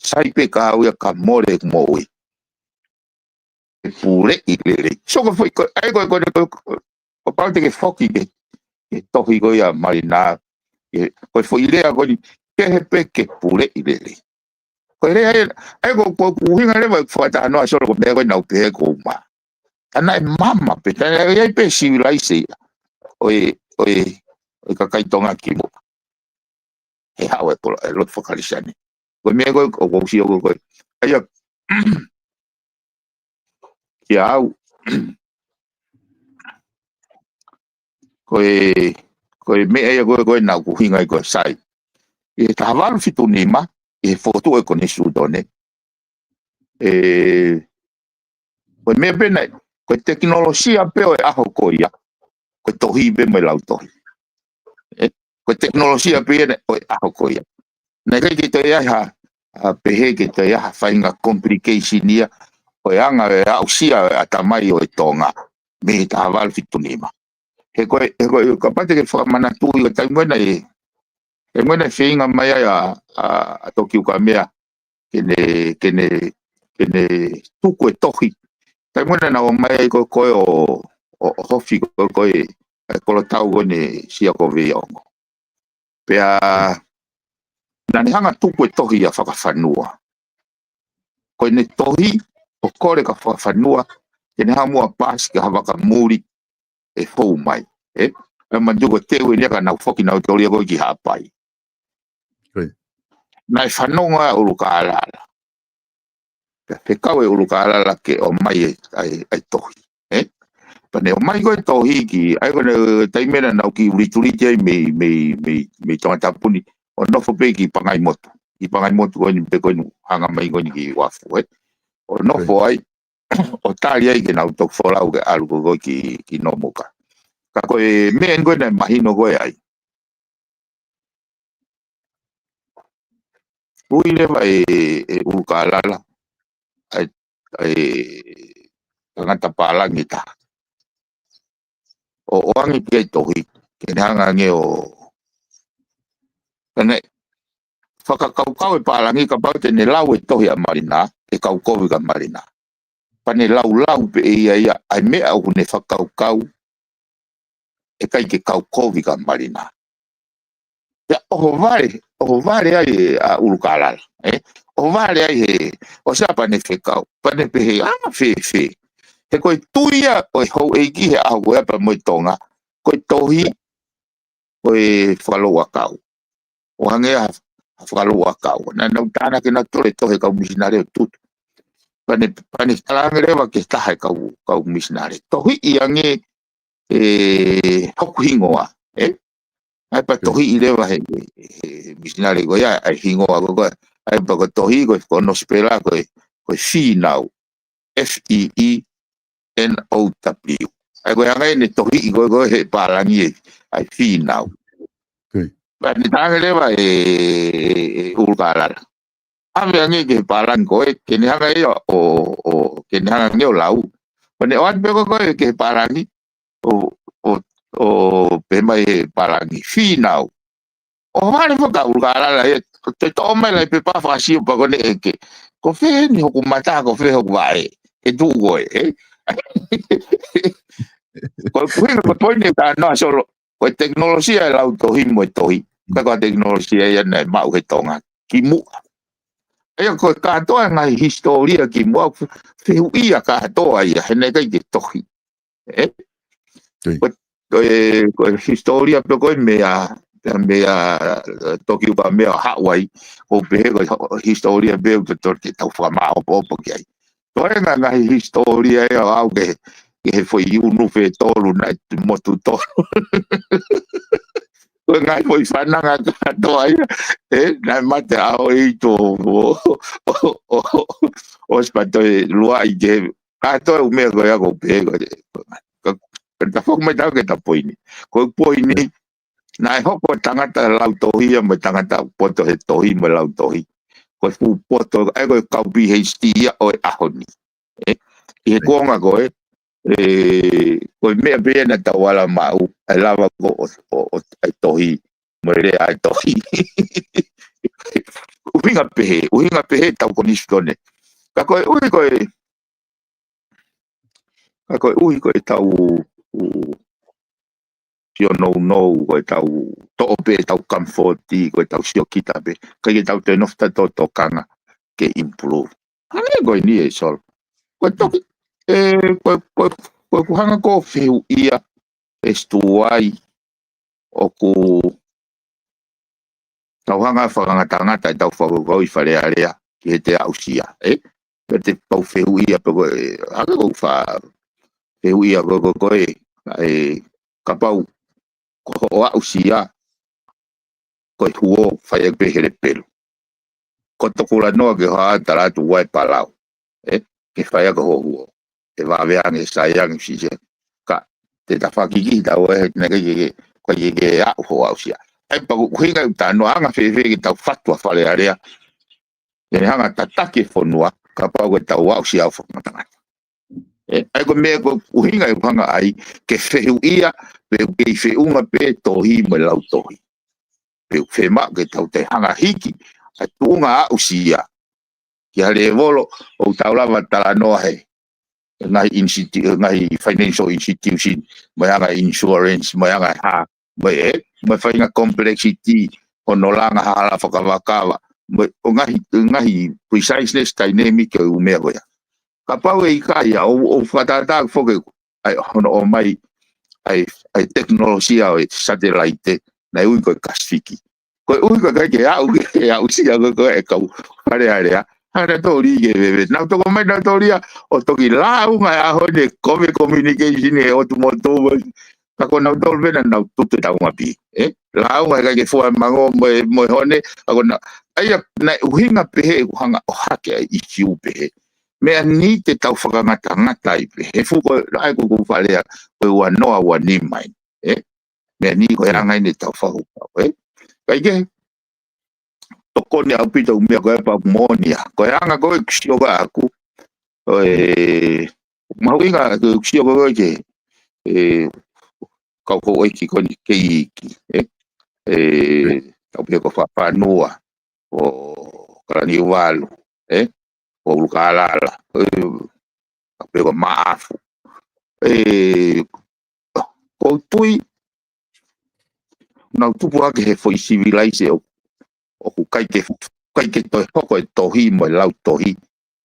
Sai pē ka au ia ka mole ʻeku moʻui. ʻE puleʻi lelei. So ko e foʻi ko, ʻa ia ko e, ko e, ko e, ko e, kapau te ke foki ki he, ki he tohi ko ia Malina, ki he, ko e foʻi lea ko eni, kehe pē ke puleʻi lelei. Ko e lea ia, ʻa ia ko, ko, ko e ʻuhinga leva ʻeku fakatalanoa Solo ko e meʻa ko ē naʻa ku pehē ko ʻuma. Ka naʻe maama pē, ka naʻe ʻi ai pē sivilaise ia ʻo e, ʻo e, ʻo e kakai Tonga kimuʻa. He haʻu e kolo, e lotu fakakalisitiane. Ko e meʻa ko ē, ʻoku ou sio ko ē, ko ē. ʻA ia, kia au, ko e, ko e meʻa ia ko ē, ko ē naʻa ku ʻuhinga ai ko e sai. ʻI he taha valu fitu nima, ʻi he fokotuʻu e konisitūtone. ʻE, ko e meʻa pē naʻe, ko e tekinolosia pē ʻo e ʻaho ko ia, ko e tohi pē mo e lautohi. ʻE, ko e tekinolosia pē ia naʻe ʻo e ʻaho ko ia. Naʻe ʻikai ke toe ʻi ai ha, ha pehē ke toe ʻi ai ha faʻahinga complication ia, ko e anga e aʻusia e ʻatamai ʻo e Tonga, mei he taha valu fitu nima. He ko e, he ko e, kapau te ke fakamanatu ʻi he taimi ko ē naʻe, taimi ko ē naʻe feinga mai ai ʻa, ʻa, ʻa Tokiukamea, ke ne, ke ne, ke ne tuku e tohi. Taimi ko ē naʻa nau ō mai ai ko ē ko ē ʻo, ʻo, ʻo hofi ko ē ko ē, e kolotau ko ē ne Siakoveiongo. Pea, naʻa ne hanga tuku e tohi ʻa Fakafanua. Ko ʻene tohi, ʻo kole kia Fakafanua, ke ne hanga muʻa paasi ki ha vakamuli, ʻe fou mai. ʻE, ʻa ia manatuʻi ko e teu eni ia ka nau foki nautolu ia ko ē ki Haʻapai. Ko ia. Naʻe fanongo ʻa ʻUlukālala. Pea fekau ʻe ʻUlukālala ke ʻomai e, ʻa e, ʻa e tohi. ʻE? Pea ne ʻomai ko ē tohi ki, ʻa ia ko ʻene taimi naʻa nau kiʻi ulituliti ai mei, mei, mei, mei Tongatapu ni. ʻO nofo pē ki Pangaimotu. Ki Pangaimotu ko eni pē ko eni hanga mai ko eni ki Uafu, ē? ʻO nofo ai, ʻo tali ai ke nau toki folau ke ʻalu ko ē ko ē ki, ki Nomuka. Ka ko e meʻa eni ko ē naʻe mahino ko ē ai. Ui leva ʻe, ʻe ʻUlukālala, ʻa e, e tangata pālangi ʻe taha. ʻO ʻoange pē ʻa e tohi ke ne hanga ange ʻo, pea ne fakakaukau e pālangi kapau te ne lau e tohi ʻa Malina, ʻe kau kovi kia Malina. Pea ne laulau pē ʻe ia ia ʻa e meʻa ʻoku ne fakakaukau ʻe ʻikai ke kau kovi kia Malina. Pea ʻohovale, ʻohovale ai ʻa ʻUlukālala, ē? ʻOhovale ai he, ʻosi ia pea ne fekau, pea ne pehē, ʻa, fēfē. He ko e tui ia ʻo e houʻeiki he ʻaho ko ia pea mo e Tonga, ko e tohi ʻo e fakalouʻakau. ʻO hangē ha, ha fakalouʻakau. Naʻa nau tānaki nautolu e tohi e kau misinale ʻo tutu. Pea ne, pea ne talaange leva ki he taha e kau, kau misinale, tohiʻi ange e hoku hingoa, ē? ʻA ia pea tohiʻi leva he, he misinale ko ia ʻa e hingoa ko ē, ʻa ia pea ko e tohi ko ē, ko e Nōsipela ko ē, ko e Fīnau, F E E N O W. ʻA ia ko e anga ʻene tohiʻi ko ē, ko ē he pālangi ē, ʻa e Fīnau. Pea ne talaange leva ʻe, ʻe, ʻe ʻUlukālala, ʻave ange ki he pālangi ko ē, ke ne hanga ia ʻo, ʻo, ke ne hanga ange ʻo lau. Pea ne ʻoatu pē ko ē ki he pālangi, ʻo, ʻo, ʻo pehē mai he pālangi, Fīnau. ʻOhovale foki ʻa ʻUlukālala ia, te toʻo mai leva e pepa fakasio pea ko ʻene ʻeke, ko fē eni hoku mata, ko fē hoku vaʻe, he tuʻu ko ē, ē? Ko e ʻuhinga, ko e poini ʻoku talanoa Solo, ko e tekinolosia e lautohi mo e tohi, ka ko e tekinolosia ia naʻe maʻu he Tonga kimuʻa. ʻA ia ko e kātoa e ngaahi hisitōlia kimuʻa, fe-, fehuʻia kātoa ia, he naʻe ʻikai ke tohi. Ē? Ko, ko e, ko e hisitōlia pē ko ē meia, meia, ē, Tokyo pea meia Hawaii, ʻoku pehē ko e hisitōlia pē ʻoku totonu ke tau fakamaʻopoʻopo ki ai. Toe ngaahi, ngaahi hisitōlia ia ʻo aʻu ki he, ki he foʻi unu fetolu naʻe motu tolu. Ko e ngaahi foʻi fananga kātoa ia, ē, naʻe mate ʻa ʻEito ʻo, ʻo, ʻo, ʻo, ʻosi pea toe luaʻi ki he, kātoa e ʻū meʻa ko ia ʻoku pehē ko ē. Ka, ka ta foki mai tautolu ki heʻeta poini. Ko e poini, naʻe hoko e tangata lautohi ia mo e tangata poto he tohi mo e lautohi. Ko e fuʻu poto, ʻa ia ko e kau P H D ia ʻo e ʻaho ni. Ē, ʻi he kuonga ko ē, ē, ko e meʻa pē ia naʻa tau ala maʻu, ʻa e lava ko ē ʻo, ʻo, ʻo, ʻa e tohi, mo e lea ʻa e tohi. ʻUhinga pehē, ʻuhinga pehē ʻetau konisitūtone. Ka koeʻuhi ko e, ka koeʻuhi ko ʻetau, ʻū, sio nounou, ko ʻetau toʻo pē ʻetau kamifoti, ko ʻetau siokita pē, ʻikai ke tau toe nofo ʻo tokanga ke improve. Hangē ko eni ē Solo. Ko e toki, ē, ko, ko, ko ʻeku hanga ko ē ʻo fehuʻia, ē Situai, ʻoku tau hanga ʻo fakangatangata ʻetau fakakaukau ʻi Fale Alea ki heʻete aʻusia, ē? Pea te u fehuʻia pē ko ē, hangē ko ʻeku fehuʻia ko ē, ko ē, ē, kapau ko hoʻo aʻusia ko e huo, fai ʻaki pē he lepelo. Ko e tokolahi noa ke hā tala atu ʻa e Palau, ē? Ke fai ʻaki hoʻo huo. ʻE vave ange, sai ange, si se. Ka, te ta fakakikite ʻe tautolu ē, naʻe ʻikai ke, ke, ʻikai ke, ke aʻu hoʻo aʻusia. ʻA ia pea ko e ʻuhinga ʻoku talanoa, anga fēfē ke tau fatu ʻa Fale Alea ke ne hanga ʻo tataki e fonua, kapau ko ʻetau aʻusia ʻo fakangatangata. Ē, ʻa ia ko e meʻa ko e ʻuhinga ʻoku ou hanga ai ke fehuʻia, pe ʻoku kei feʻunga pē tohi mo e lautohi. Pe ʻoku fiemaʻu ke tau toe hanga ʻo hiki ʻa e tuʻunga aʻusia ki ha lēvolo ʻoku tau lava talanoa he, he ngaahi institu-, ngaahi financial institution, mo e anga e insurance, mo e anga e hā, mo e, mo e faʻahinga complexity hono langa ha hala fakavakava, mo e, ʻo e ngaahi, ngaahi preciseness dynamic ʻo e ʻū meʻa ko ia. Kapau ʻe ʻikai ia, ʻo, ʻo fakatātā foki, ʻa e hono ʻomai ʻa e, ʻa e tekinolosia ʻo e satelaite, naʻe ui ko e Kasifiki. Koeʻuhi ko e ʻikai ke aʻu ke, ke aʻusia ko ē, ko ē ʻe he kau Fale Alea, hanga ʻe nautolu ia ke veve. Nau toko mai nautolu ia ʻo toki lāunga he ʻaho ni, ko e communication ʻe ʻotu motu, ka ko nautolu pē naʻa nau tutu taungapi, ē? Lāunga he ʻikai ke fua mango mo e, mo e hone, ka ko na, ʻa ia naʻe ʻuhinga pehē ʻeku hanga ʻo ʻohake ʻa e ʻīsiu pehē. Meʻa ni te tau fakangatangata ai pē. He fuʻu ko ē, ʻa ia ko ʻeku faleʻi, ko e ua noa ua nima eni. Ē? Meʻa ni ko e anga eni ʻetau fakakaukau, ē? Kae kehe, tokoni ʻaupito e ʻū meʻa ko ē pea ʻoku moʻoni ia. Ko e anga ko ē ʻeku sio ʻaʻaku, ʻo e, mahuʻinga ke u sio ko ē ke, e, kau houʻeiki ko eni kei iiki, ē? E, tau pehē ko Fafanua, ʻo Kalaniuvalu, ē? ʻO ʻUlukālala, ē? Tau pehē ko Maʻafu. E, ʻoku ou tui, nau tupu hake he foʻi sivilaise ʻo, ʻoku ʻikai ke, ʻikai ke toe hoko e tohi mo e lau tohi,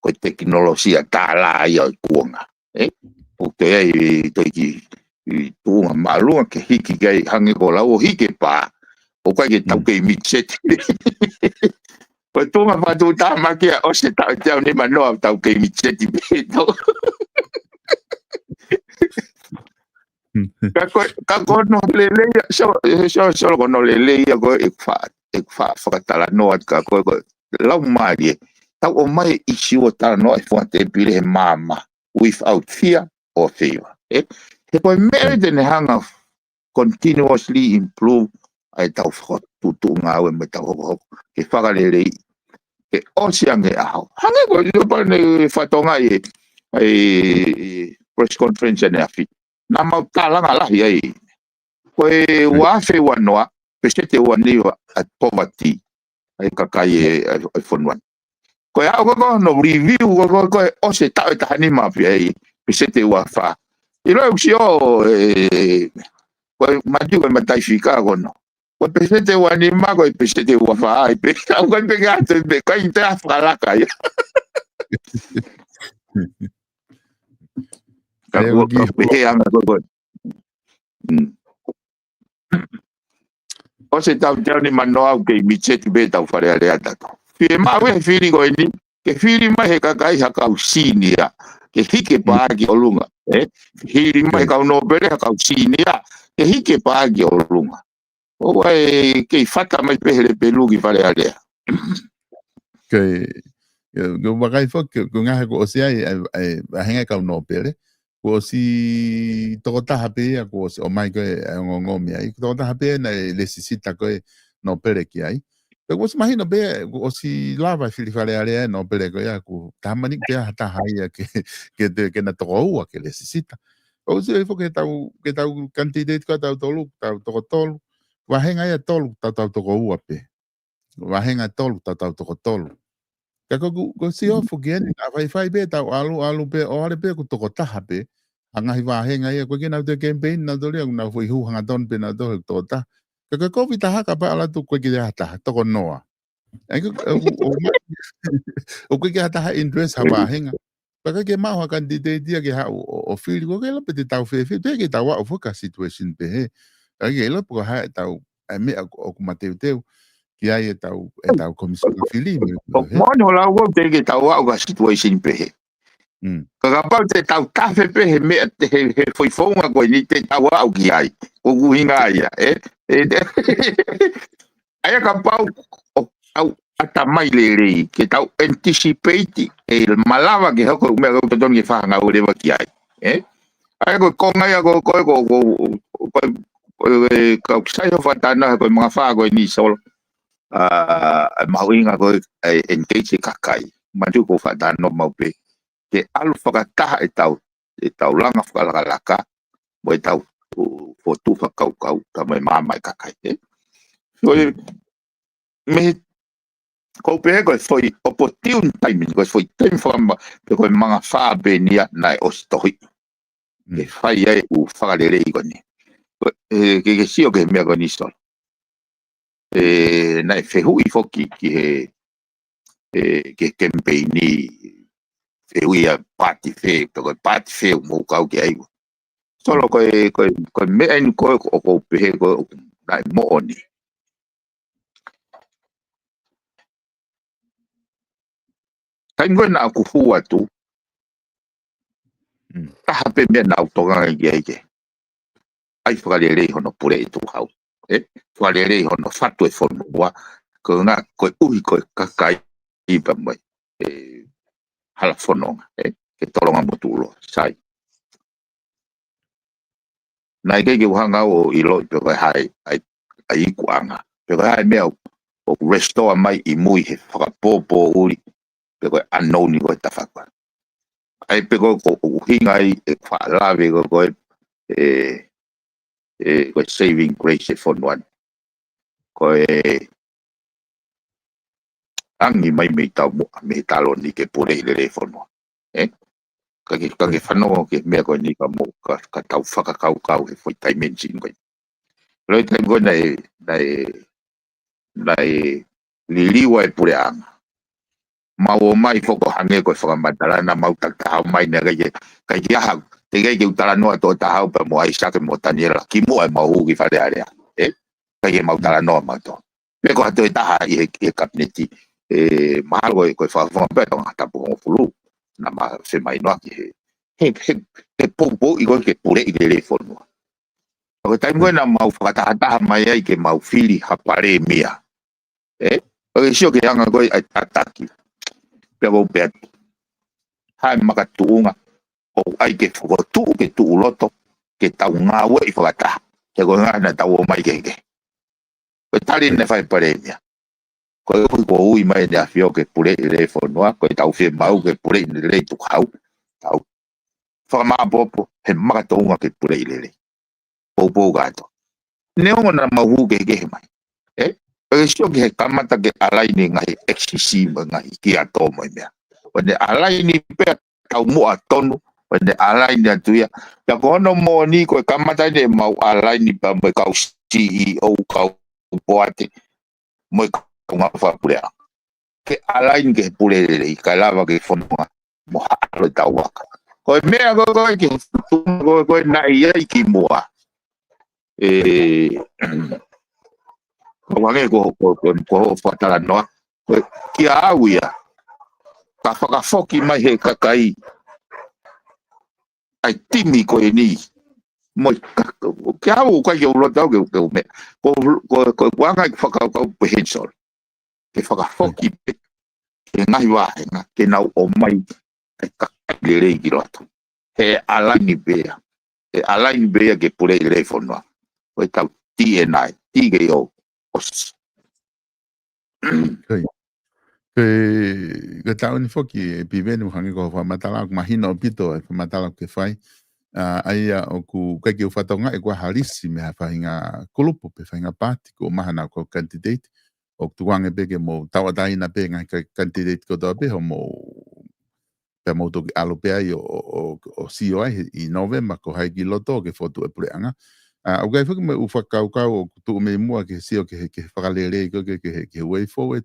ko e tekinolosia tālā ia ʻo e kuonga. Ē? ʻOku toe ʻi ai, toe ki, ʻi tuʻunga māʻolunga ke hiki ki ai hangē ko lau ʻo hiki e pā. ʻOku ʻikai ke tau kei mitseti. Ko e tuʻunga fakatuʻutāmaki ia ʻosi e taʻu ʻe teau nima noa tau kei mitseti pē tau. Ka ko, ka ko hono lelei ia, so, so, so, ko hono lelei ia ko e fa, e fa, fakatalanoa ka ko, ko, lau mālie. Tau ʻomai e ʻisiū ʻo talanoa e fua tēpile he maama, without fear or favor. Ē? He ko e meʻa te ne hanga continuously improve ʻa e tau fakatuʻutuʻu ngāue mo e tau hokohoko. Ke fakalelei, ke ʻosi ange ʻaho. Hangē ko e, ʻio pale ne fatonga e, e, e press conference ʻaneafi. Naʻa mau tālanga lahi ai. Ko e ua afe ua noa, peseti ua nima ʻa e poverty ʻa e kakai e, e, e fonua. Ko e aʻu ko ē ko hono review ko ē ko ē ʻosi e taʻu ʻe taha nima pē ai, peseti ua fā. ʻIlo ʻeku sio, e, ko e mati ko e mataifika ko hono. Ko e peseti ua nima ko e peseti ua fā ai pē. ʻOku ʻikai pē ke ʻatu pē, ʻikai te a fakalaka ia. Ka ʻoku ou pehē ange ko ē ko ē. Mm. ʻOsi e taʻu ʻe teau nima noa ʻoku kei mitseti pē tau Fale Alea tato. Fiemaʻu e fili ko eni, ke fili mai he kakai ha kau senior, ke hiki e pā ki ʻolunga, ē? Fili mai he kau nōpele ha kau senior, ke hiki e pā ki ʻolunga. ʻOua ʻe kei fata mai pē he lepelu ki Fale Alea. Ke, ke, ke vakai foki, ke, ke ngahe kuo ʻosi ai, ai, ai, ʻa e hanga e kau nōpele. Kuo ʻosi tokotaha pē ia, kuo ʻosi ʻomai ko ē, ʻa e ongoongo mei ai. Tokotaha pē naʻe lēsisita ko ē nōpele ki ai. Pea kuo ʻosi mahino pē, kuo ʻosi lava e fili Fale Alea e nōpele ko ia, kuo taha mani pē ha taha ia ke, ke te, ke na tokoua ke lēsisita. ʻOsi ʻi ai foki ke tau, ke tau candidate ko ē tau tolu, tau toko tolu. Vāhenga ia tolu, tau, tau toko ua pē. Vāhenga tolu, tau, tau toko tolu. Ka ko, ko, ko si ofo ki eni, naʻa faifai pē, tau ʻalu, ʻalu pē, ʻo ʻalu pē, ko tokotaha pē. Hanga ʻi vāhenga ia, ko e ke nau te campaign, nau toli, ʻoku nau foʻi hū hangatonu pē, nau toli, tokotaha. Ka ko e kovi taha ka pā ʻalu atu, ko e ke ha taha, toko noa. ʻAi ko, ʻo, ʻo, ʻo, ʻo ko e ke ha taha interest ha vāhenga. Pea ʻikai ke maʻu ha candidate ia ke haʻu ʻo, ʻo fili, ko ke ʻilo pe te tau fēfē, pe ke tau aʻu foki ki ha situation pehē. ʻIkai ke ʻilo pe ko e hā e tau, ʻa e meʻa ʻoku, ʻoku mateuteu, ki ai e tau, e tau komisona fili, mo e ʻOku pehē. Moʻoni hoʻo lau ko ē te ke tau aʻu ki ha situation pehē. Mm. Ka kapau te tau tafe pē he meʻa te he, he foʻi founga ko eni te tau aʻu ki ai. ʻOku hinga ia, ē? ʻE, ʻe, ʻa ia kapau ʻoku tau ʻatamai lelei, ke tau anticipate, ʻe malava ke hoko e meʻa ʻoku totonu ke fakangāueʻi leva ki ai. Ē? ʻA ia ko e konga ia ko, ko, ko, ko, ko, ko, ko, e, kau sai hoʻo fakatalanoa ko e mangafā ko eni Solo. ʻA, ʻa e mahuʻinga ko e, e engage e kakai. Manatu ko e fakatalanoa maʻu pē. Ke ʻalu fakataha e tau, e tau langa fakalakalaka, mo e tau, ʻo, fotu fakakaukau, ka mo e maama e kakai, ē? So, e, mei he, ʻoku ou pehē ko e foʻi opportune timing, ko e foʻi taimi fakama, pe ko e mangafā pē eni ia naʻe ʻosi tohi. Ke fai ai ʻū fakalelei ko eni. Ko e, ke, ke sio ki he meʻa ko eni Solo. ʻE, naʻe fehuʻi foki ki he, ʻe, ki he kemipeini, fehuʻi ʻa e paati fē, pe ko e paati fē ʻoku mou kau ki ai. Solo ko e, ko e, ko e meʻa eni ko ē ʻoku ou pehē ko ē naʻe moʻoni. Taimi ko ē naʻa ku hū atu, Mm. taha pē meʻa naʻa ku tokanga ki ai ke ʻai fakalelei hono puleʻi tukuhau. Ē? Fakalelei hono fatu e fonua. Ko e ngā, koeʻuhi ko e kakai pea mo e, ē, hala fononga. Ē? Ke tolonga mo tuʻuloa. Sai. Naʻe ʻikai ke u hanga ʻo ʻiloʻi pe ko e hā e, ʻa e, ʻa e ikuʻanga. Pe ko e hā e meʻa ʻoku, ʻoku restore mai ʻi mui he fakapōpōʻuli. Pe ko e unknown ʻi ko e tafaʻaki. ʻA ia pē ko e ʻuhinga ia ʻeku faʻa lave ko e, ko e, ē, ē, ko e saving grace ʻo e fonua ni. Ko e ʻange mai mei taumuʻa, mei he taloni ke puleʻi lelei e fonua. Ē? Ka ke, ka ke fanongo ki he meʻa ko eni ka mou, ka, ka tau fakakaukau he foʻi dimension ko eni. Loi taimi ko ē naʻe, naʻe, naʻe liliu ai e puleʻanga. Mau ō mai foki ʻo hangē ko e fakamatala naʻa mau takitaha mai naʻe ʻikai ke, ʻikai ke ʻi ai haʻaku, teʻeki ai ke u talanoa tokotaha au pea mo ʻAisake mo Taniela, kimuʻa ʻemau hū ki Fale Alea. Ē? ʻIkai ke mau talanoa mautolu. Pe ko ha toe taha ʻi he, he kapineti, ē, mahalo ko e, ko e fakafofonga pē ʻa e Tongatapu hongofulu, naʻa ma femahinoʻaki he, he, he, he poupouʻi ko ē ke puleʻi lelei e fonua. Ko e taimi ko ē naʻa mau fakatahataha mai ai ke mau fili ha palēmia. Ē? ʻOku ke sio ki he anga ko ē ʻa e tataki. Pea ʻoku ou pehē atu, haʻu e makatuʻunga, ʻoku ʻai ke fokotuʻu, ke tuʻu loto, ke tau ngāueʻi fakataha. He ko e ʻuhinga naʻa tau ō mai kehekehe. Ko e tali naʻe fai ʻe he palēmia. Ko e ʻuhi kuo ui mai ʻEne ʻAfio ke puleʻi lelei e fonua, ko ʻetau fiemaʻu ke puleʻi lelei e tukahau. Tau fakamāʻopoʻopo, he makatuʻunga ke puleʻi lelei. Poupou kātoa. Neongo naʻa mau hū kehekehe mai. Ē? ʻOku ke sio ki he kamata ke ʻalaini e ngaahi axis mo e ngaahi kiato mo e meʻa. ʻO ne ʻalaini pē ʻa taumuʻa tonu, ʻo ne ʻalaini atu ia. Pea ko hono moʻoni ko e kamata eni ʻemau ʻalaini pea mo e kau C E O, kau poate, mo e kau ngāue fakapuleʻanga. Ke ʻalaini ke pule lelei, kae lava ke fononga mo haʻalo ʻetau vaka. Ko e meʻa ko ē ko ē ke, ko e, ko e naʻe ʻi ai kimuʻa. Ē, ko e hangē ko, ko, ko, ko hoʻo fakatalanoa. Ko e kia au ia, ka fakafoki mai he kakai ʻa e timi ko eni. Mo e ka-, kia au ʻoku ʻikai ke u loto au ke, ke u meʻa. Ko, ko, ko, ko e anga ʻeku fakakaukau pehē ni, Solo. Ke fakafoki pē ki he ngaahi vāhenga, ke nau ō mai ʻa e kakai lelei ki loto. He ʻalaini pē ia. He ʻalaini pē ia ke puleʻi lelei e fonua. Ko ʻetau T N I, T K O, ʻosi. Ko e, ko e, ko e taʻu ni foki ē Piveni, ʻo hangē ko hoʻo fakamatala, ʻoku mahino ʻaupito e fakamatala ʻoku ke fai. ʻA, ʻa ia ʻoku ʻikai ke u fakatokangaʻi ʻoku ʻi ai ha lisi mei ha faʻahinga kulupu pe faʻahinga paati, ko e mahalo ko e candidate. ʻOku tukuange pē ke mou tauʻatāina pē ngaahi ka-, candidate kotoa pē, hoʻomou pea mou toki ʻalu pē ai ʻo, ʻo, ʻo, ʻo sio ai he, ʻi Nōvema ko hai ki loto ke fokotuʻu e puleʻanga. ʻA, ʻoku ʻi ai foki mo e ʻū fakakaukau ʻoku tuʻu mei muʻa ke sio ki he, ki he fakalelei ko ē ki he, ki he, ki he way forward.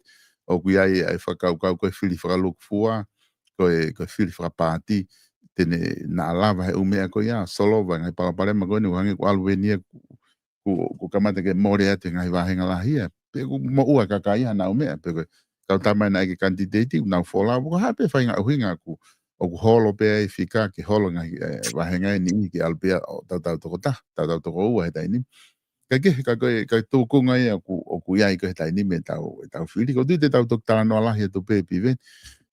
ʻOku ʻi ai ʻa e fakakaukau ko e fili fakalūkufua, ko e, ko e fili fakapaati, te ne naʻa lava he ʻū meʻa ko ia, solova e ngaahi palopalema ko eni, ʻo hangē ko ʻAluveni ia, ʻoku, ʻoku kamata ke mole atu e ngaahi vāhenga lahi ia. Pe ʻoku moʻua e kakai ia honau meʻa, pe ko e kau tama ē naʻe ʻai ke candidate, ʻoku nau folau, ko e hā pē faʻahinga ʻuhinga ʻoku, ʻoku holo pē ai e fika ke holo e ngaahi, ē, vāhenga ʻe niʻihi ke ʻalu pē ia ʻo tautau toko taha, tautau toko ua he taimi ni. Ka ke, ka ko e, ka ko e tuʻunga ia ʻoku, ʻoku ʻi ai ko ē he taimi ni ʻetau, ʻetau fili. ʻOku ou tui te tau toki talanoa lahi atu pē Piveni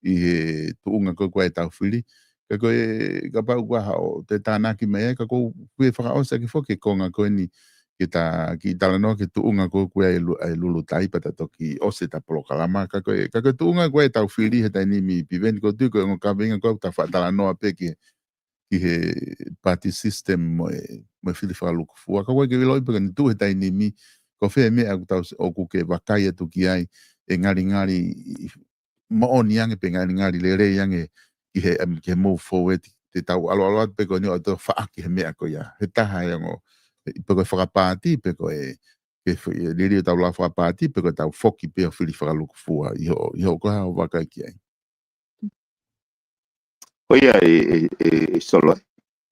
ʻi he tuʻunga ko ē ʻoku ʻi ai ʻetau fili. Ka ko e, kapau ʻoku ʻi ai haʻo toe tānaki mai ai, ka ʻoku ou fie fakaʻosi ʻaki foki e konga ko eni ke ta kiʻi talanoa ki he tuʻunga ko ē ʻoku ʻi ai e lu-, e lulutai pea ta toki ʻosi ʻeta polokalama. Ka ko e, ka ko e tuʻunga ʻoku ʻi ai ʻetau fili he taimi ni Piveni, ʻoku ou tui ko e ongo kaveinga ko ē ʻoku ta faʻa talanoa pē ki he, ki he party system mo e, mo e fili fakalūkufua. Ka ʻoku ʻikai ke u ʻiloʻi pe ko e tuʻu he taimi ni, ko fē meʻa ʻoku tau, ʻoku ke vakai atu ki ai, ʻe ngalingali moʻoni ange pe ngalingali lelei ange ki he, em, ki he move forward, te tau ʻaluʻalu atu pe ko eni ʻo toe faʻaki he meʻa ko ia. He taha e ongo, pe ko e fakapaati, pe ko e, ke f-, liliu ʻetau lao fakapaati, pe ko ʻetau foki pē ʻo fili fakalūkufua, ʻi hoʻo, ʻi hoʻo ko e hā hoʻo vakai ki ai. Ko ia ē, ē, ē, ē Solo.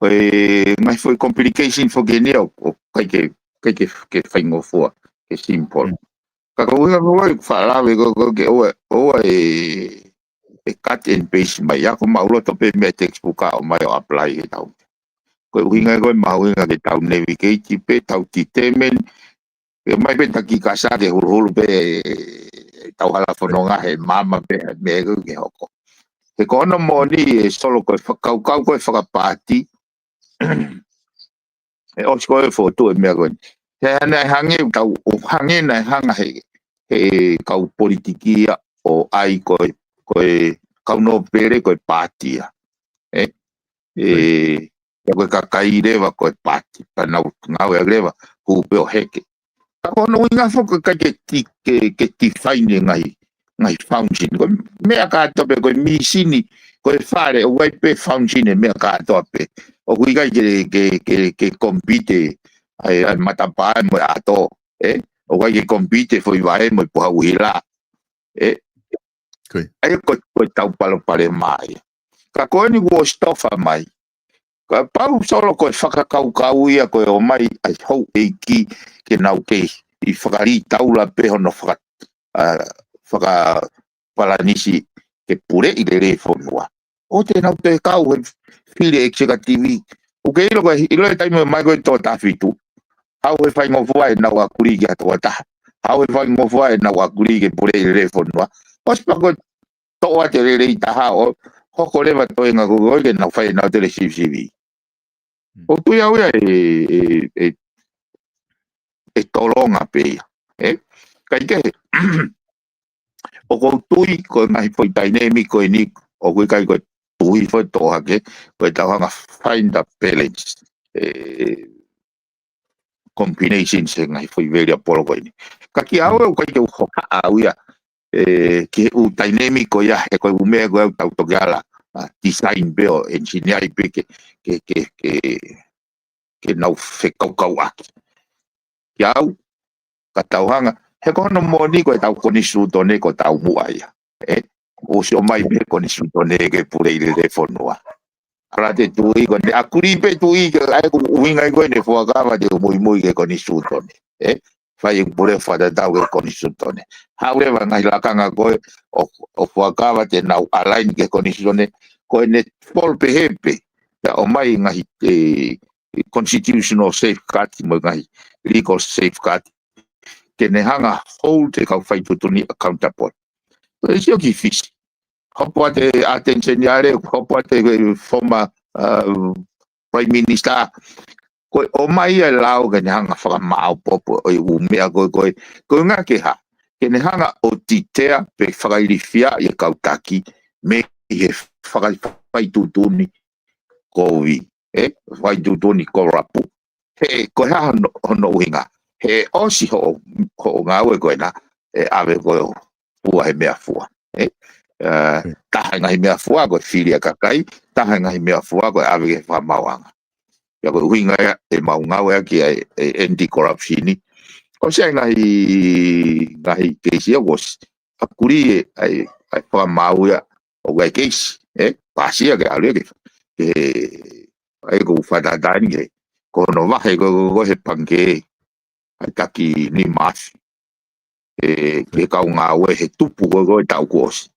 Ko e ngaahi foʻi complication foki eni ia ʻoku, ʻoku ʻikai ke, ʻikai ke, ke faingofua, ke simple. Mm. Ka ko e ʻuhinga ko ē ʻeku faʻa lave ko ē, ko ē ke ʻoua, ʻoua ʻe, ʻe cut and paste mai. ʻA ia ko e maʻuloto pē mei he textbook ʻo ʻomai ʻo apply he taʻu. Ko e ʻuhinga ko ē mahuʻinga ke tau navigate pē, tau determine, ke ʻomai pē taki kasa ke huluhulu pē ʻetau hala fononga he maama pē, meʻa ko ē ke hoko. He ko hono moʻoni ē Solo ko e fakakaukau ko ē fakapaati, ʻe ʻosi ko ē fokotuʻu e meʻa ko eni. He naʻe hangē ʻoku tau, ʻo hangē naʻe hanga he, he kau politiki ia ʻo ʻai ko e, ko e kau nōpele ko e paati ia. Ē? ʻE, ʻa ko e kakai leva ko e paati, pea nau ngāue leva, hū pē ʻo heke. Ka ko hono ʻuhinga foki ʻikai ke ti-, ke, ke define e ngaahi, ngaahi function. Ko e meʻa kātoa pē, ko e mīsini, ko e fale, ʻoku ʻi ai pē function e meʻa kātoa pē. ʻOku ʻikai ke, ke, ke, ke compete ʻa e, ʻa e matapā mo e ʻato, ē? ʻOku ʻikai ke compete foʻi vaʻe mo e puha ʻuhila, ē? Ko ia. ʻA ia ko, ko ʻetau palopalema ia. Ka ko eni kuo ʻosi tofa mai. Kapau Solo ko e fakakaukau ia ko e ʻomai ʻa e houʻeiki ke nau kei fakalītaula pē hono faka-, ʻa, fakapalanisi ke puleʻi lelei fonua. ʻOua te nau toe kau he fili executive. ʻOku ke ʻilo ko e, ʻilo e taimi mai ko e tō tafitu. Haʻu he faingofua ʻenau agree ki ha tokotaha. Haʻu he faingofua ʻenau agree ke puleʻi lelei fonua. ʻOsi pea ko e toʻo atu e lelei taha ʻo hoko leva toenga ko ē ke nau fai ʻenau telesivisivi. Mm. ʻOku ou tui au ia ʻe, ʻe, ʻe, ʻe tolonga pē ia. Ē? Kae kehe, ʻoku ou tui ko e ngaahi foʻi dynamic ko eni, ʻoku ʻikai ko e tuhi foʻi toʻo hake, ko ʻetau hanga find a balance. ʻE, combination e ngaahi foʻi variable ko eni. Ka kiate au ʻoku ʻikai ke u hohaʻa au ia, ē, ki he ʻū dynamic ko ia, he ko e ʻū meʻa ko ia ʻoku tau toki ala, ʻa, design pē ʻo engineer pē ke, ke, ke, ke, ke nau fekaukauʻaki. Kiate au, ka tau hanga, he ko hono moʻoni ko ʻetau konisitūtone ko taumuʻa ia. Ē, ʻosi ʻomai pē konisitūtone ke puleʻi lelei fonua. ʻAlu atu e tuʻi ko eni, agree pē tuʻi ke, ʻa ia ko e ʻuhinga ia ko eni e fuakava te u muimui ki he konisitūtone. Ē? Fai e pule fakatatau ki he konisitūtone. Haʻu leva ngaahi lakanga ko ē ʻo, ʻo fuakava te nau align ki he konisitūtone. Ko ʻene fall pehē pē. Pea ʻomai ngaahi, ē, constitutional safeguard mo e ngaahi legal safeguard. Ke ne hanga hold e kau faituʻutuʻuni accountable. Ko e sio ki Fisi. Hopo atu e attention ia ʻa e, hopo atu e former, uh, Prime Minister. Ko e ʻomai ia e lao ke ne hanga fakamāʻopoʻopo ʻo e ʻū meʻa ko ē, ko e, ko e ngaahi keha. Ke ne hanga ʻo titea pe fakailifia e kau taki mei he faka-, faituʻutuʻuni kovi, ē, faituʻutuʻuni kolapu. He, ko e hā hono, hono ʻuhinga. He ʻosi hoʻo, hoʻo ngāue ko ena, ʻe ʻave ko e fua he meʻafua. Ē? Ē, taha e ngaahi meʻafua ko e fili ʻa e kakai, taha e ngaahi meʻafua ko e ʻave ki he fakamaauʻanga. Pea ko e ʻuhinga ia ʻemau ngāueʻaki ʻa e, e anti-corruption ni. ʻOsi ʻa e ngaahi, ngaahi keisi ia ʻoku ʻosi agree ʻa e, ʻa e fakamaau ia ʻoku ʻi ai e keisi, ē, pāsia ke ʻalu ia ke, ke, ʻa ia ʻoku fakatātā ni ke, ko hono vahe ko, ko, ko he pangikē, ʻa e taki nima afe. Ē, ke kau ngāue he tupu ko, ko e taʻu kuo ʻosi.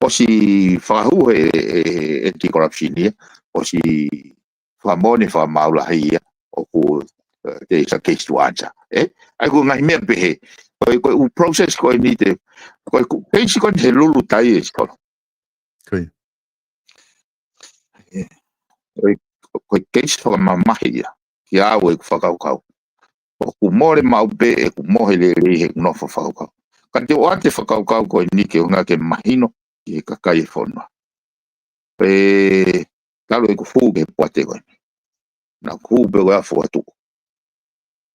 ʻOsi fakahū he, he, he anti-corruption ia, ʻosi fakamoʻoni fakamaau lahi ia, ʻoku, ē, there is a case to answer. Ē? ʻA ia ko e ngaahi meʻa pehē, ko e, ko e ʻū process ko eni te, ko e ʻū keisi ko eni he lulu tai e Solo. Ko ia. Ē, ko e, ko e keisi fakamamahi ia, kiate au ʻeku fakakaukau. ʻOku mole maʻu pē ʻeku mohe lelei heʻeku nofo fakakaukau. Ka te u ʻoatu e fakakaukau ko eni ke ʻuhinga ke mahino ki he kakai e fonua. Pea talu ʻeku hū ki he poate ko eni. Naʻá ku hū pē ʻo aʻu atu.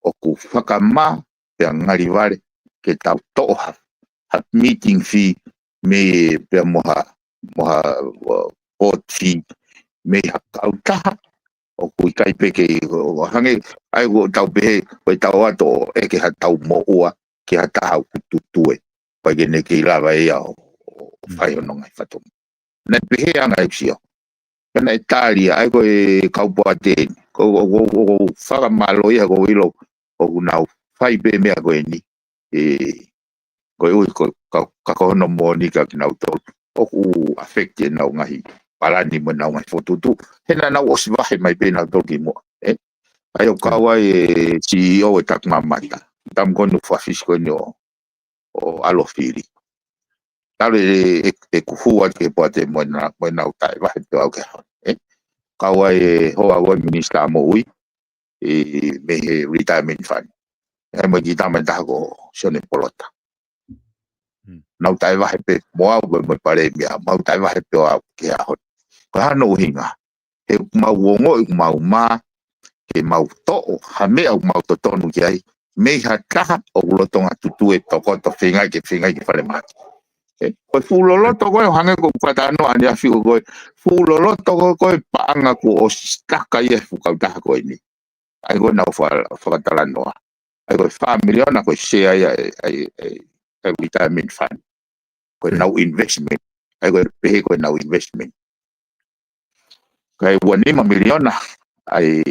ʻOku fakamā pea ngali vale ke tau toʻo ha, ha meeting fee mei pea mo ha, mo ha, uh, board fee mei ha kautaha ʻoku ʻikai pē ke, ʻo, ʻo hangē, ʻa ia ʻoku tau pehē, ko e tau ʻoatu ʻo ʻeke ha taumuʻa ki ha taha ʻoku tutue. Pea ʻikai ke ne kei lava ia ʻo, ʻo, ʻo fai hono ngaahi fatongia. Naʻe pehē ʻa e ngaahi sio. Ka naʻe tali ia, ʻa ia ko e kau poate ni. Ko, ʻo, ʻo, ʻo, ʻo fakamālō ia ko e ʻilo, ʻoku nau fai pē meʻa ko eni. Ē, koeʻuhi ko, ka, ka ko hono moʻoni kia kinautolu. ʻOku affect ʻenau ngaahi palani mo ʻenau ngaahi fokotuʻutuʻu. He naʻa nau ʻosi vahe mai pē nautolu kimuʻa. Ē? ʻA ia ʻoku kau ai e C E O e Taki Mamata. Tamu ko eni ʻoku fafisi ko eni ʻo, ʻo ʻalu ʻo fili. Talu e, e, ʻeku hū atu ki he poate mo ʻena, mo ʻenau taʻevahe pē au ki he ʻaho ni. Ē? Kau ai e hoa ko e minisitā moʻui, ē, mei he retirement fund. ʻE mo e kiʻi tama ʻe taha ko Sione Polota. Hmm. Nau taʻevahe pē mo au, mo, mo e palēmia, mau taʻevahe pē ʻo aʻu ki he ʻaho ni. Ko e hā hono ʻuhinga. He ʻoku mau ongoʻi ʻoku mau mā, ke mau toʻo ha meʻa ʻoku mau totonu ki ai, mei ha taha ʻoku lolotonga tutue tokoto feingaʻi ke, feingaʻi ke falemahaki. Ē, ko e fuʻu loloto ko ē, hangē ko e fakatalanoa ʻaneafi ko ē, fuʻu loloto ko ē, ko e paʻanga kuo ʻosi sitaka ia he fuʻu kautaha ko eni. ʻA ia ko ʻenau fa-, fakatalanoa. ʻA ia ko e fā miliona ko e sea ia ʻa e, ʻa e, ʻa e, ʻa e retirement fund. Ko ʻenau investment. ʻA ia ko e pehē ko ʻenau investment. Ka ʻe ua nima miliona ʻa e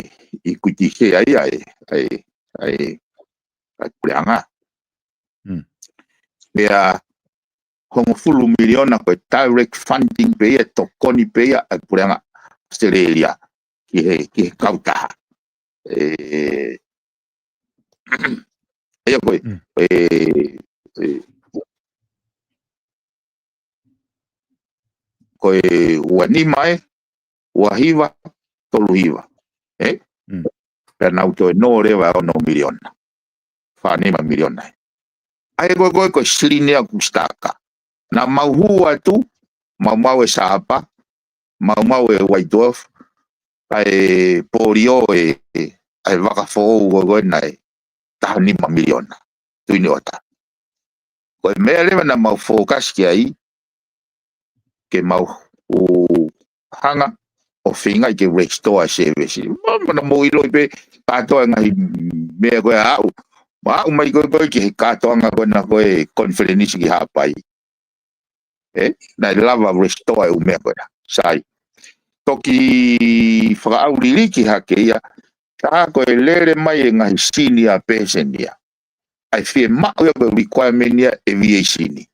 equity sea ia ʻa e, ʻa e, ʻa e, ʻa e puleʻanga. Hmm. Pea hongofulu miliona ko e direct funding pē ia, tokoni pē ia ʻa e puleʻanga ʻAositelēlia ki he, ki he kautaha. Ē, ʻa ia ko e, Mm. ē, ē, ko e ua nima ē, ua hiva, tolu hiva. Ē? Mm. Pea nau toe nō leva ʻe ono miliona. Fā nima miliona ē. ʻA ia ko e, ko e, ko e silini ia kuo sitaka. Naʻa mau hū atu, maumau e Sapa, maumau e White Dwarf, ʻa e polio ē, ʻa e vaka foʻou ko ē naʻe taha nima miliona. Tuini ʻota. Ko e meʻa leva naʻa mau focus ki ai, ke mau ʻū hanga ʻo feingaʻi ke restore service. Ma, ma naʻa mou ʻiloʻi pē, kātoa e ngaahi meʻa ko ē aʻu. Ma aʻu mai ko ē ko ē ki he kātoanga ko ena ko e conference ki Haʻapai. Ē, naʻe lava restore e ʻū meʻa ko ē. Sai. Toki fakaʻauliliki hake ia, tā ko e lele mai e ngaahi senior person ia. ʻA e fiemaʻu ia ko e requirement ia ʻa e V A C ni.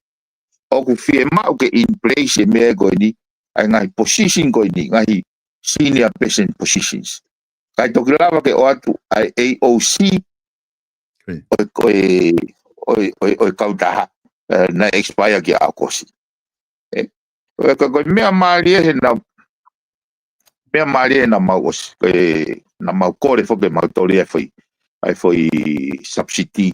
ʻOku fiemaʻu ke in place e meʻa ko eni, ʻa e ngaahi position ko eni, ngaahi senior person positions. Kae toki lava ke ʻoatu ʻa e A O C, Oi. ʻo e, ʻo e, ʻo e, ʻo e, ʻo e kautaha, ē, naʻe expire ki ʻAokosi. Ē, ʻo e ka, ko e meʻa mālie he naʻa, meʻa mālie he naʻa mau ʻosi, ko e, naʻa mau kole foki ke mau toli e foʻi, ʻa e foʻi subsidy,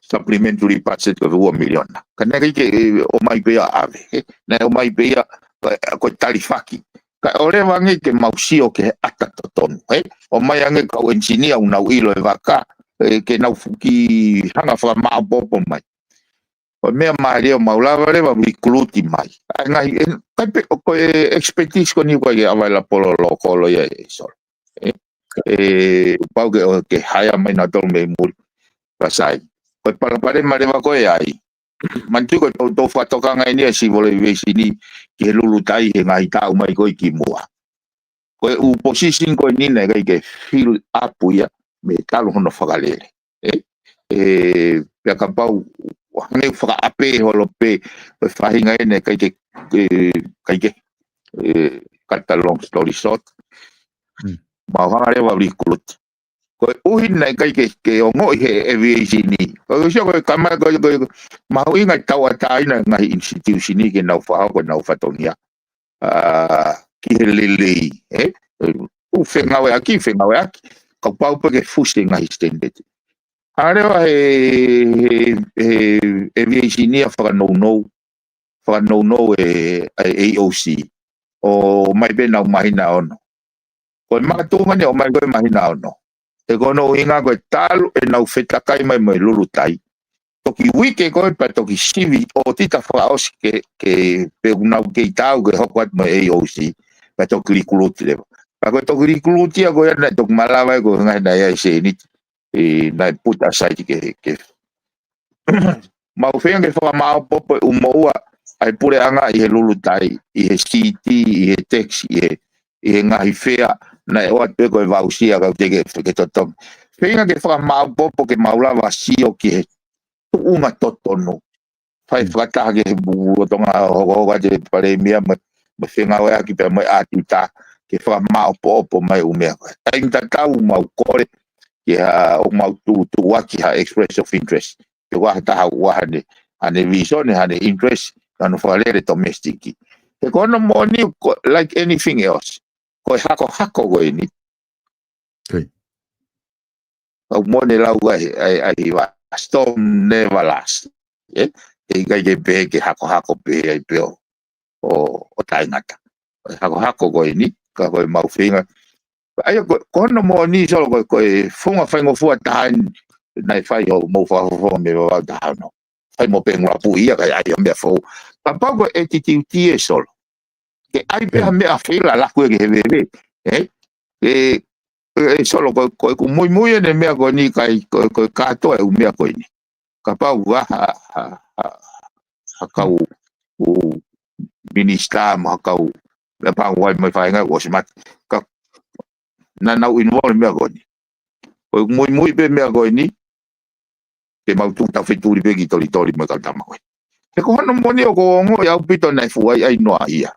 supplementary budget ko e ua miliona. Ka naʻe ʻikai ke, ē, ʻomai pē ia ʻave, ē, naʻe ʻomai pē ia, ko e, ko e talifaki. Kae ʻoua leva ange ke mau sio ki he ʻata totonu, ē? ʻOmai ange kau engineer ʻoku nau ʻilo e vaka, ē, ke nau fuʻu kiʻi hanga fakamaʻopoʻopo mai. Ko e meʻa mālie ʻoku mau lava leva recruit mai. ʻA e ngaahi, ē, ʻikai pē, ko e expertise ko eni ʻoku ʻikai ke ʻave ʻe Lapolo Lokolo ia ē, Solo. Ē, ē, pau ke, ke hire mai nautolu mei muli. Pea sai. Ko e palopalema leva ko ē ai. Manatuʻi ko e toutou fakatokanga eni ʻa e civil aviation ni ki he lulutai he ngaahi taʻu mai ko ē kimuʻa. Ko e ʻū position ko eni naʻe ʻikai ke fill up ia mei he talu hono fakalele. Ē? Ē, pea kapau, hangē ʻoku fakaʻapē holo pē, ko e faʻahinga eni ʻikai ke, ē, ʻikai ke, ē, cut the long story short. Hmm. Mau hanga leva recruit. Ko e ʻuhinga naʻe ʻikai ke, ke ongoʻi he aviation ni. Ko e sio ko e kama ko e, ko e, mahuʻinga e tauʻatāina e ngaahi institution ni ke nau fakahoko ʻenau fatongia. ʻA, ki he lelei, ē? ʻOku fengāueʻaki, fengāueʻaki. Kapau pē ke fusi e ngaahi standard. ʻA leva he, he, he aviation ni ʻa fakanounou, fakanounou e, e A O C. ʻO mai pē ʻenau māhina ono. Ko e makatuʻunga ni ʻo mai ko e māhina ono. He ko hono ʻuhinga ko e talu ʻenau fetakai mai mo e lulutai. Toki uike ko ē pea toki sivi ʻōtita fakaʻosi ke, ke pea ʻoku nau kei taau ke hoko atu mo e A O C. Pea toki recruit leva. Pea ko e toki recruit ia ko ia naʻe toki malava ai ko e ngaahi naʻe ʻi ai e sēniti. ʻE, naʻe put aside ke, ke mau feinga ke fakamaʻopoʻopo e ʻū moʻua ʻa e puleʻanga ʻi he lulutai, ʻi he siti, ʻi he tax, ʻi he, ʻi he ngaahi fea, naʻe ʻoatu pē ko e voucher ka ʻoku teʻeki ke totongi. Feinga ke fakamaʻopoʻopo ke mau lava sio ki he tuʻunga totonu. Fai Mm. fakataha ki he lolotonga hokohoko atu e palēmia mo, mo e fengāueʻaki pea mo e ʻātita ke fakamaʻopoʻopo mai ʻū meʻa ko ē. Taimi tatau mau kole ke ha, ʻo mau tuʻutuʻu ʻaki ha express of interest. Ke ʻoua ha taha ʻoku ʻi ai haʻane, haʻane vision, haʻane interest, ʻi hono fakalele domestic. He ko hono moʻoni ko, like anything else. Ko e hakohako ko eni. Okay. Kau mone lau ai, ai, ai, hiva, storm never last. Ē? ʻE ʻikai ke pehē ke hakohako pē ai pē ʻo, ʻo, ʻo taʻengata. ʻe hakohako ko eni, ka ko e mau feinga. ʻA ia ko, ko hono moʻoni Solo ko, ko e founga faingofua taha eni, naʻe fai hoʻomou fakafofonga mei Vavaʻu taha ono. Fai mo Pengulapuʻi ia, kae ʻai ha meʻa foʻou. Kapau ko e attitude ē Solo. Ke ʻai pē ha meʻa fei lalaku ē ke he veve. Ē? ʻE, ʻe Solo ko, ko ʻeku muimui ʻene meʻa ko eni kai, ko, ko e kātoa e ʻū meʻa ko eni. Kapau ʻoku ʻi ai ha, ha, ha, ha kau ʻū minisitā mo ha kau meʻa pau wai mai fai ngai ʻosi mate. Ka naʻa nau involve meʻa ko eni. Ko ʻeku muimui pē meʻa ko eni, ke mau tuku tau fetuli pē ki Tolitoli mo e kau tama ko ē. He ko hono moʻoni ʻoku ou ongoʻi ʻaupito naʻe fuʻu ʻaiʻai noa ia.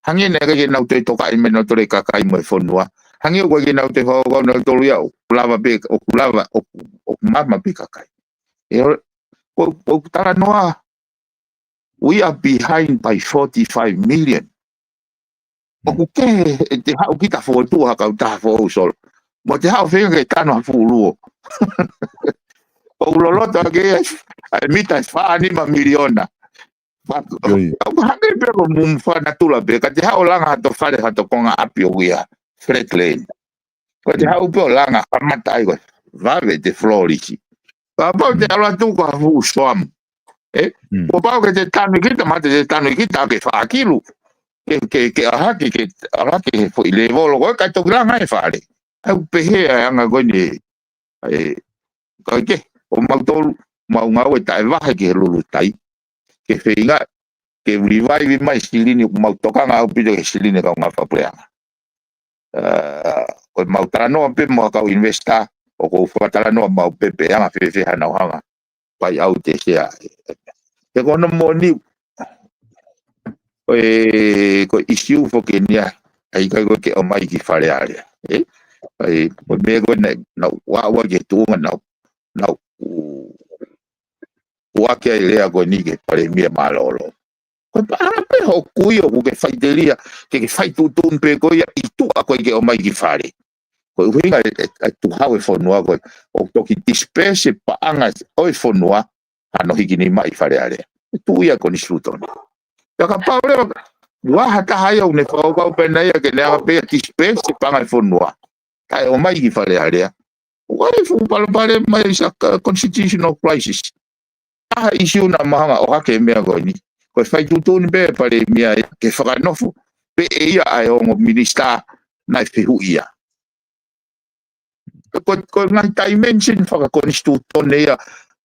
Hangē naʻe ʻikai ke nau toe tokaʻi mai nautolu e kakai mo e fonua. Hangē ʻoku ʻikai ke nau toe fakakaukau nautolu ia ʻoku lava pē, ʻoku lava, ʻoku, ʻoku maama pē kakai. ʻE, ʻo, ʻo, ʻoku talanoa, we are behind by forty-five million. ʻOku kehe ʻete haʻu kita fokotuʻu ha kautaha foʻou Solo. Mo ʻete haʻu feinga ke tanu ha fuʻu luo. ʻOku loloto ake ʻa e mita ʻe fā nima miliona. Fa-, ʻOku hangē pē ko e mum fanatula pē, ka te haʻu ʻo langa hato fale, hato konga ʻapi ʻoku ʻi ai flat land. Ko ʻete haʻu pē ʻo langa, kamata ai ko e vave ʻete flourish. Kapau te ʻalu atu ko ha fuʻu swamp. Ē? Kuo pau ke te tanu kita, ma te te tanu kita ke fā kilu. Ke, ke, ke ʻalu hake, ke ʻalu hake he foʻi lēvolo ko ē, kae toki langa e fale. ʻOku pehē ʻa e anga ko eni ē, ʻa e, ka ke, ʻo mautolu, mau ngāue taʻevahe ki he lulutai. Ke feinga, ke revive mai silini, ʻoku mau tokanga ʻaupito ki he silini kaungā fakapuleʻanga. ʻA, ko e mau talanoa pē mo ha kau investor, ʻoku ou fakatalanoa maʻu pē pe anga fēfē haʻanau hanga. Pai au te sea. He ko hono moʻoni, ko e, ko e issue foki eni ia, ʻa e ʻikai ko e ke ʻomai ki Fale Alea. Ē? ʻA e, ko e meʻa ko ē naʻa, naʻa ua ua ke tuʻunga naʻa, naʻa u, ua ke ai lea ko eni ki he Palēmia mālōlō. Ko e paʻanga pē hoku ia ʻoku ke faʻiteliha, ke ke fai tuʻutuʻuni pē ko ia ʻi tuʻa ko ē ke ʻomai ki fale. Ko e ʻuhinga e, e, e tuhau e fonua ko ē, ʻoku toki disperse e paʻanga ʻo e fonua, hano hiki ni mai Fale Alea. ʻE tuʻu ia ko eni Sutoni. Pea kapau leva, ua ha taha ia ʻoku ne fakakaukau pē ʻe ia ke ne anga pē ia disperse e paʻanga e fonua. Taʻe ʻomai ki Fale Alea. ʻOku ʻi ai e fuʻu palopalema ia ʻi he constitutional crisis. Taha e issue naʻa mau hanga ʻo ʻohake e meʻa ko eni. Ko e fai tuʻutuʻuni pē Palēmia ia ke fakanofo pē ʻe ia ʻa e ongo minisitā naʻe fehuʻia. Ko, ko e ngaahi dimension fakakonisitūtone ia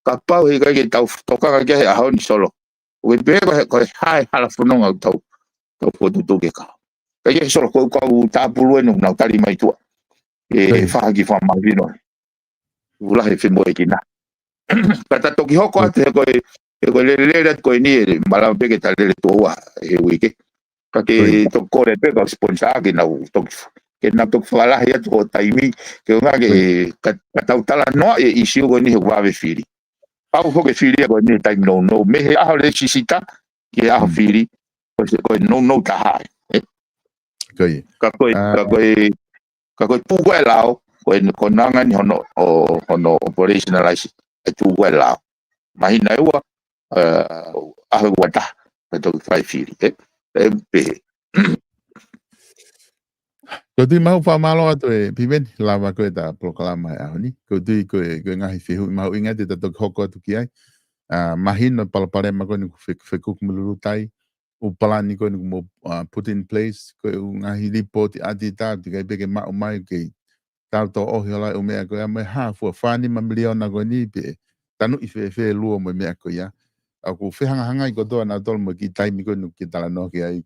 kapau he ʻikai ke tau tokanga ki ai he ʻaho ni Solo. ʻOku pehē ko e, ko e hā e hala fononga ʻoku tau, tau fokotuʻutuʻu ke kau. Ka ʻi he Solo ko e kau tāpulu eni ʻoku nau tali mai tuʻa. ʻE fai ha kiʻi fakamahino. ʻOku lahi e femoʻuekina. Ka ta toki hoko atu he ko e, he ko e lele, lele atu ko eni ʻe malava pē ke ta lele tuʻo ua he uike. Ka ke toki kole pē kau sponsor ke nau toki, ke nau toki fakalahi atu ho taimi, ke ʻuhinga ke, ka, ka tau talanoa e issue ko eni he ʻoku vave fili. Pau foki e fili ia ko eni he taimi nounou. Mei he ʻaho lēsisita ki he ʻaho fili, ko e, ko e nounou taha ē. Ka ko e, ka ko e, ka ko e tuʻu ko ē e lao, ko e, ko e anga eni hono, ʻo, hono operationalize e tuʻu ko ē e lao. Māhina ʻe ua, ʻa, ʻaho ʻe ua taha, ka toki fai fili, ē? ʻE pehē. Ko e tui mau fakamālō atu ē Piveni, lava ko ē ʻeta polokalama he ʻaho ni. Ko e tui ko e, ko e ngaahi fehuʻi mahuʻinga te ta toki hoko atu ki ai. ʻA, mahino palopalema ko eni ʻoku fe-, fekuki mo e lulutai, ʻū palani ko eni ʻoku mou, ʻa, put in place, ko e ʻū ngaahi lipooti ʻa e ʻatita, ʻoku ʻikai pē ke maʻu mai ke tau tō ʻohi ʻo lau e ʻū meʻa ko ia, mo e hā e fuʻu fā nima miliona ko eni pe tanuʻi fēfē luo mo e meʻa ko ia. ʻOku fehangahangai kotoa nautolu mo e kiʻi taimi ko eni ʻoku ke talanoa ki ai,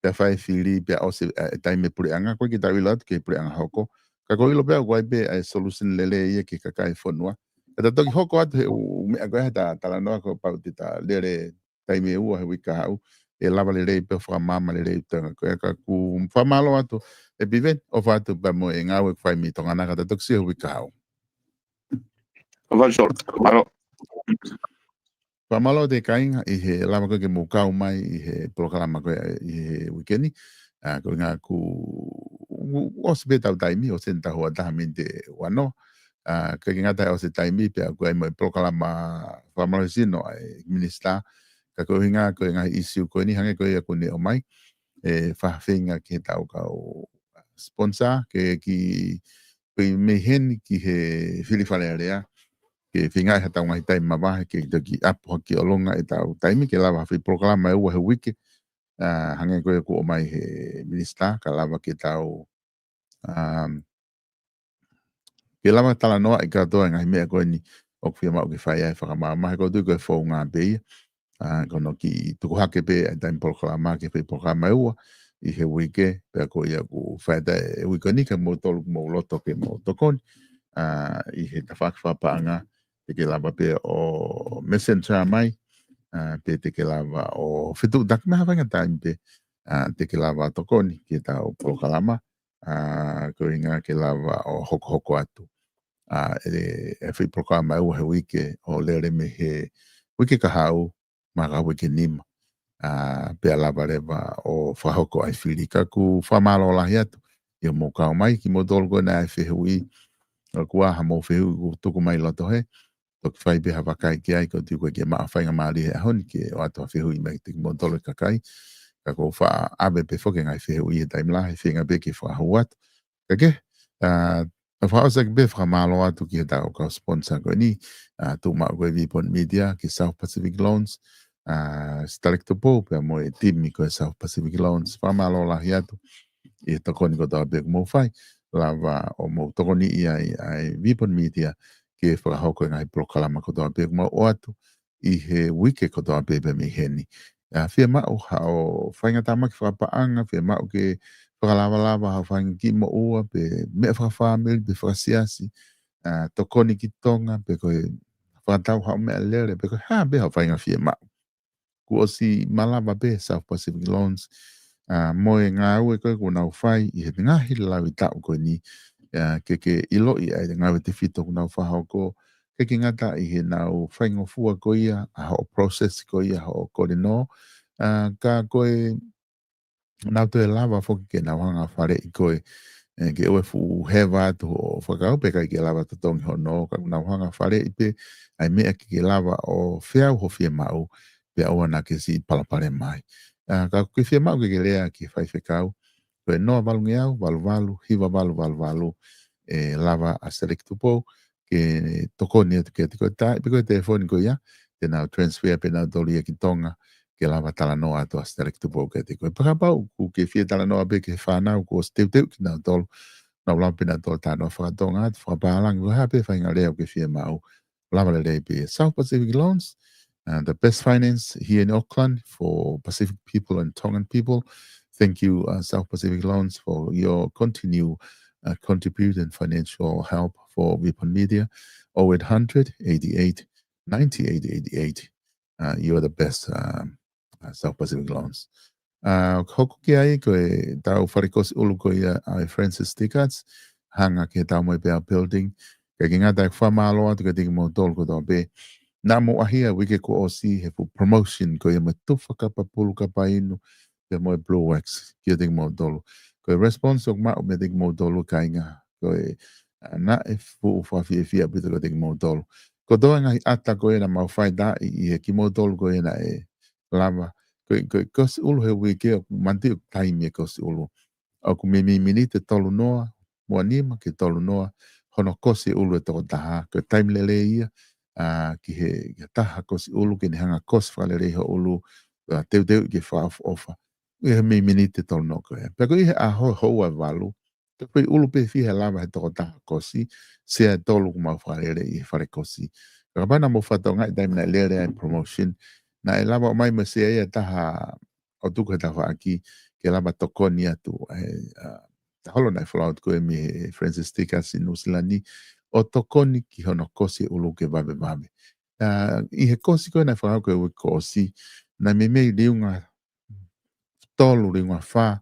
pea fai fili, pea ʻosi e, e taimi e puleʻanga, ko e kiʻi tau ʻilo atu ki he puleʻanga hoko. Ka ko e ʻilo pē ʻoku ʻi ai pē e solution lelei ia ki he kakai e fonua. Ka ta toki hoko atu he ʻū, ʻū meʻa ko ia he ta talanoa ko e pau te ta lele taimi ʻe ua he uike kahaʻu, ʻe lava lelei pē ʻo fakamaama lelei ʻa e anga ko ia. Ka ʻoku fakamālō atu ē Piveni, ʻofa atu pea mo e ngāue ʻoku fai mei Tonga na ka ta toki sio he uike kahaʻu. ʻOfa atu Solo, mālō. Fakamālō atu kāinga ʻi he lava ko ē ke mou kau mai ʻi he polokalama ko ia ʻi he uike ni. ʻA, ko e ʻuhinga ʻoku, ʻoku ʻosi pē ʻetau taimi, ʻosi eni ʻetau houa taha miniti ʻe ua noa. ʻA, ʻikai ke ngata he ʻosi e taimi, pea ʻoku ʻi ai mo e polokalama fakamālohisino ʻa e minisitā. Ka ko e ʻuhinga ko e ngaahi issue ko eni hangē ko ia ʻoku ne ʻomai. ʻe fakafeinga ke tau kau sponsor, ke ki, ke mei heni ki he fili Fale Alea, ke feinga ʻi ha tau ngaahi taimi mavahe, ke toki ʻapo hake ʻi ʻolunga ʻetau taimi, ke lava ha foʻi polokalama ʻe ua he uike, ʻa, hangē ko ia kuo ʻomai he minisitā, ka lava ke tau, um, ke lava talanoaʻi kātoa e ngaahi meʻa ko eni ʻoku fiemaʻu ke fai ai fakamaama, he ʻoku ou tui ko e founga pē ia. ʻA, ko hono kiʻi tuku hake pē ʻa e taimi polokalama ke fai polokalama ʻe ua ʻi he uike, pea ko ia ʻoku fai atu e uike ni ka mou tolu mou loto ke mou tokoni. ʻA, ʻi he tafaʻaki fakapaʻanga, te ke lava pē ʻo messenger mai, ʻa, pe te ke lava ʻo fetuʻutaki mai ha faʻahinga taimi pē, ʻa, te ke lava tokoni ki heʻetau polokalama, ʻa, ko e ʻuhinga ke lava ʻo hokohoko atu. ʻA, e, e foʻi polokalama ʻe ua he uike ʻo lele mei he uike kahaʻu, maka uike nima. ʻA, pea lava leva ʻo fakahoko ai fili ka ʻoku fakamālō lahi atu. ʻI hoʻomou kau mai, kimoutolu ko ena ʻe fehuʻi, ʻoku ʻi ai haʻamou fehuʻi kuo tuku mai loto he, toki fai pē ha vakai ki ai, ʻoku ou tui ko e kiʻi maʻu faingamālie he ʻaho ni ke ʻoatu ha fehuʻi mai kiate kimoutolu e kakai. Ka ʻoku ou faʻa ʻave pē foki e ngaahi fehuʻi he taimi lahi, feinga pē ke fakahū atu. Ka ke, ʻa, ʻa fakaʻosi ʻaki pē fakamālō atu ki heʻetau kau sponsor ko eni, ʻa, tuʻu maʻu ko e Vipon Media, ki South Pacific Loans, ʻa, Sitaleki Tupou, pea mo e timi ko e South Pacific Loans, fakamālō lahi atu ʻi he tokoni kotoa pē ʻoku mou fai, lava ʻo mou tokoniʻi ai ʻa e Vipon Media ke fakahoko e ngaahi polokalama kotoa pē ʻoku mau ʻoatu ʻi he uike kotoa pē pea mei heni. ʻA, fiemaʻu haʻo faʻahinga tāmaki fakapaʻanga, fiemaʻu ke fakalavalava haʻo faʻahinga kiʻi moʻua, pe meʻa fakafāmili, pe fakasiasi, ʻa, tokoni ki Tonga, pe ko e fakatau haʻo meʻalele, pe ko e hā pē haʻo faʻahinga fiemaʻu. Kuo ʻosi malava pē South Pacific Loans, ʻa, mo e ngāue ko ē ʻoku nau fai ʻi he ngaahi lauʻi taʻu ko eni, ʻa, ke ke ʻiloʻi ʻa e ngāue tefito ʻoku nau fakahoko, ʻikai ke ngata ʻi heʻenau faingofua ko ia ʻa hoʻo process ko ia hoʻo kole nō, ʻa, ka ko e nau toe lava foki ke nau hanga ʻo faleʻi koe, ʻe, ke ʻoua ʻe fuʻu heva atu hoʻo fakakaukau pe ʻikai ke lava totongi hoʻo nō, ka nau hanga ʻo faleʻi pē ʻa e meʻa ke ke lava ʻo feau hoʻo fiemaʻu, pea ʻoua naʻa ke siʻi palopalema ai. ʻA, ka ʻoku ke fiemaʻu ke ke lea ki he faifekau, ko e noa valungeau, valu valu, hiva valu valu valu, ʻe lava ʻa Sitaleki Tupou ke tokoni atu kiate koe, tā, pe ko e telefoni ko ia, te nau transfer pē nautolu ia ki Tonga, ke lava talanoa atu ʻa Sitaleki Tupou kiate koe. Pea kapau ʻoku ke fie talanoa pē ki he fānau kuo ʻosi teuteu kinautolu, nau lava pē nautolu talanoa faka-Tonga atu, fakapālangi, ko e hā pē faʻahinga lea ʻoku ke fiemaʻu, lava lelei pē. South Pacific Loans, uh, the best finance here in Auckland for Pacific people and Tongan people. Thank you, uh, South Pacific Loans, for your continue, uh, contribute and financial help for Vipon Media. Oh eight hundred, eighty-eight, ninety-eight eighty-eight. Uh, you are the best, um, uh, South Pacific Loans. Uh, hoko ki ai ko ʻetau fale kosi ʻulu ko ia ʻa e Francis Sticats, hanga ki heʻetau Moepea Building. Kae ʻikai ke ngata ai, fakamālō atu kiate kimoutolu kotoa pē naʻa mou ʻaʻahi ʻa e uike kuo ʻosi he fuʻu promotion ko ia mo e tufa kapa pulu kapa inu, pea mo e Blue Wax kiate kimoutolu. Ko e response ʻoku maʻu meiate kimoutolu kāinga, ko e, ʻa, naʻe fuʻu fakafiefia ʻaupito kiate kimoutolu. Kotoa e ngaahi ʻata ko ē naʻa mau fai taʻi ʻi he kimoutolu ko ē naʻe lava. Ko e, ko e kosi ʻulu he uike ʻoku manti ʻoku taimi e kosi ʻulu. ʻOku meimei miniti ʻe tolu noa, ua nima ki he tolu noa, hono kosi e ʻulu e tokotaha, ko e taimi lelei ia, ʻa, ki he, ki he taha kosi ʻulu, ke ne hanga kosi fakalelei ho ʻulu, ʻa, teuteuʻi ke fakaʻofoʻofa. ʻI he meimei miniti ʻe tolu noa ko ē. Pea ko ʻi he ʻaho houa ʻe valu, ko e foʻi ʻulu pē fiha ʻe lava he tokotaha kosi, sea ʻe tolu ʻoku mau fakalele ʻi he fale kosi. Ka kapau naʻa mou fakatokangaʻi e taimi naʻe lele ai e promotion, naʻe lava ʻo ʻomai mo e sea ia ʻe taha ʻo tuku he tafaʻaki ke lava tokoni atu, ʻe, ʻa, ta holo naʻe float ko ē mei he Francis Sticats ʻi Nuʻusila ni, ʻo tokoni ki hono kosi e ʻulu ke vavevave. ʻA, ʻi he kosi ko ē naʻe fakahoko he uike kuo ʻosi, naʻe meimei liunga tolu, liunga fā,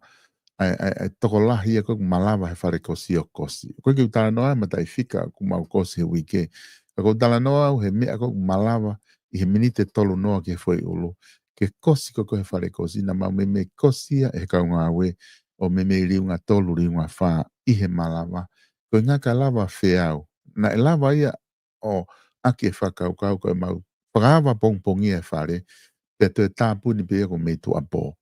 ʻa e, ʻa e, ʻa e tokolahi ia ko ē ʻoku malava he fale kosi ʻo kosi. ʻOku ʻikai ke u talanoa he mataʻifika ʻoku mau kosi he uike. Ka ʻoku ou talanoa au he meʻa ko ē ʻoku malava ʻi he miniti ʻe tolu noa ki he foʻi ʻulu. Ke kosi ko ē he fale kosi, naʻa mau meimei kosi ia ʻe he kau ngāue ʻo meimei liunga tolu, liunga fā ʻi he malava. Ko e ʻuhinga kae lava feau. Naʻe lava ia ʻo ʻaki e fakakaukau ko e mau fakaava pongipongia e fale, pea toe tāpuni pē ia ko e meimei tuʻuapō.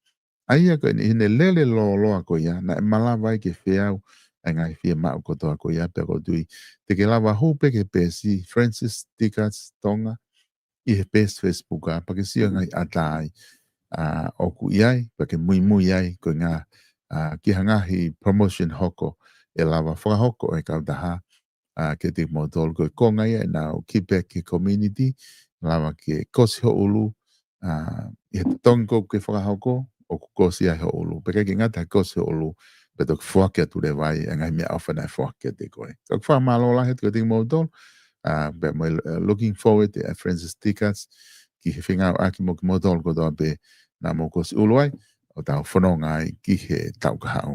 ʻA ia ko eni ʻi heʻene lele lōloa ko ia, naʻe malava ai ke feau ʻa e ngaahi fiemaʻu kotoa ko ia, pea ʻoku ou tui te ke lava hū pē ki he peesi Francis Dicketts Tonga, ʻi he peesi Facebook ʻa, pea ke sio ngaahi ʻata ai, ʻa, ʻoku ʻi ai, pea ke muimui ai, ko e ngaahi, ʻa, ki ha ngaahi promotion hoko, ʻe lava fakahoko ʻe he kautaha, ʻa, kiate kimoutolu ko e konga ia ʻenau kiʻi pē ki he community, lava ke kosi ho ʻulu, ʻa, ʻi he totongi ko ē ke fakahoko, ʻoku kosi ai ho ʻulu. Pea ʻikai ke ngata he kosi ho ʻulu, pea toki foaki atu leva ai, ʻa e ngaahi meʻaʻofa naʻe foaki kiate koe. Ka ʻoku fakamālō lahi atu kiate kimoutolu, ʻa, pea mo e, ʻa, looking forward ʻa Francis Dicketts, ki he fengāueʻaki mo kimoutolu kotoa pē naʻa mou kosi ʻulu ai, ʻo tau fononga ai ki he taʻu kahaʻu.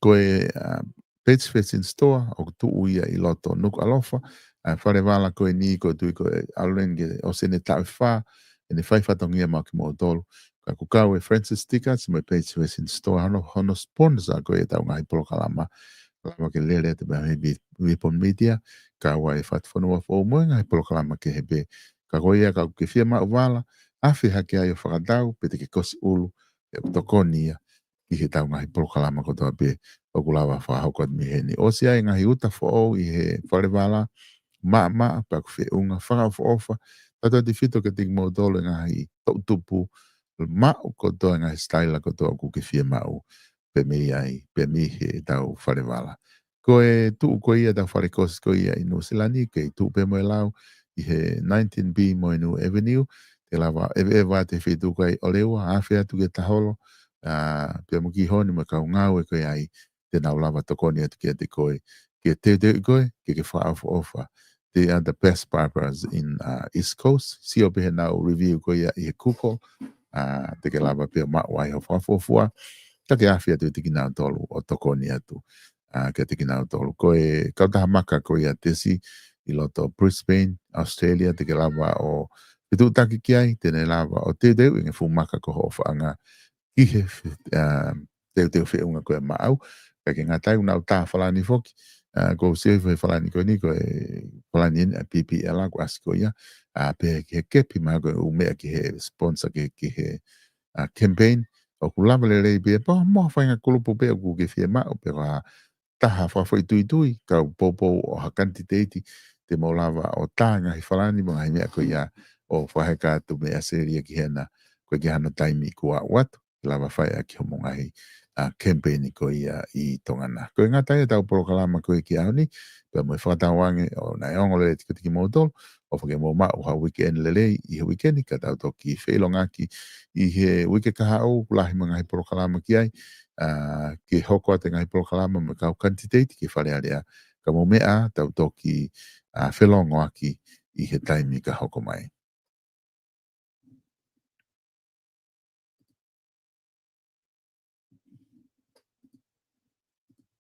Ko e, ʻa, Page Fashion Store, ʻoku tuʻu ia ʻi loto Nukuʻalofa, ʻa e fale vala ko eni ʻoku ou tui ko e ʻalu eni ke ʻosi ʻene taʻu ʻe fā, ʻene fai fatongia maʻa kimoutolu. Ka ʻoku kau ʻa Francis Dicketts mo e Page Fashion Store, hono, hono sponsor ko ē ʻetau ngaahi polokalama, lava ke lele atu mei he Vi-, Vipon Media, kau ai e Fatufonua Foʻou mo e ngaahi polokalama kehe pē. Ka ko ia ka ʻoku ke fiemaʻu vala, afe hake ai ʻo fakatau, pe te ke kosi ʻulu, ʻe tokoni ia ki heʻetau ngaahi polokalama kotoa pē ʻoku lava fakahoko atu mei heni. ʻOsi ʻa e ngaahi uta foʻou ʻi he fale vala, maʻamaʻa, pea ʻoku feʻunga, fakaʻofoʻofa, tautautefito kiate kimoutolu e ngaahi toʻutupu, maʻu kotoa e ngaahi sitaila kotoa ʻoku ke fiemaʻu, pea mei ai, pea mei heʻetau fale vala. Ko e tuʻu ko ia ʻetau fale kosi ko ia ʻi Nuʻusila ni, kei tuʻu pē mo e lau ʻi he nineteen B Moenū Avenue, te ke lava ʻeveʻeva atu he feituʻu ko ia ʻi ʻOleua, afe atu ki he Taholo, ʻa, pea mo e kiʻi honi mo e kau ngāue ko ia ai, te nau lava tokoni atu kiate koe, ke teuteuʻi koe, ke ke fakaʻofoʻofa. They are the best barbers in, uh, East Coast. Sio pē heʻenau review ko ia ʻi he Google, ʻa, te ke lava pē ʻo maʻu ai ho fakafuofua, ka ke afe atu kiate kinautolu ʻo tokoni atu, ʻa, kiate kinautolu. Ko e kautaha maka ko ia Tesi ʻi loto Brisbane, Australia, te ke lava ʻo fetuʻutaki ki ai, te ne lava ʻo teuteuʻi e ngaahi fuʻu maka ko hoʻo ʻofaʻanga ki he, ʻa, teuteu feʻunga ko ia maʻau, ka ʻikai ke ngata ai ʻoku nau tā falani foki, ʻa, ʻoku ou sio hifo he falani ko eni ko e falani eni ʻa e P P L ʻoku ʻasi ko ia, ʻa, pea ki he kepi mahalo ko e ʻū meʻa ki he sponsor ki, ki he, ʻa, campaign, ʻoku lava lelei pē, pea mo ha faʻahinga kulupu pē ʻoku ke fiemaʻu, pe ko ha taha fakafoʻituitui, kau poupou ʻo ha kanititeiti, te mou lava ʻo tā e ngaahi falani mo e ngaahi meʻa ko ia ʻo fakaheka atu mei ʻAositelēlia ki hena, ko e ʻikai ke ʻi ai hano taimi kuo aʻu atu, ke lava fai ʻaki hoʻomou ngaahi, ʻa, campaign ko ia ʻi Tonga na. Ko e ngata ia ʻetau polokalama ko ia ki he ʻaho ni, pea mo e fakatauange ʻoku ongo lelei atu kiate kimoutolu, ʻofa ke mou maʻu ha weekend lelei ʻi he weekend, ka tau toki feʻilongaki ʻi he uike kahaʻu, ʻoku lahi mo e ngaahi polokalama ki ai, ʻa, ke hoko atu e ngaahi polokalama mo e kau kanititeiti ki Fale Alea, ka mou meʻa, tau toki, ʻa, felongoaki ʻi he taimi ka hoko mai.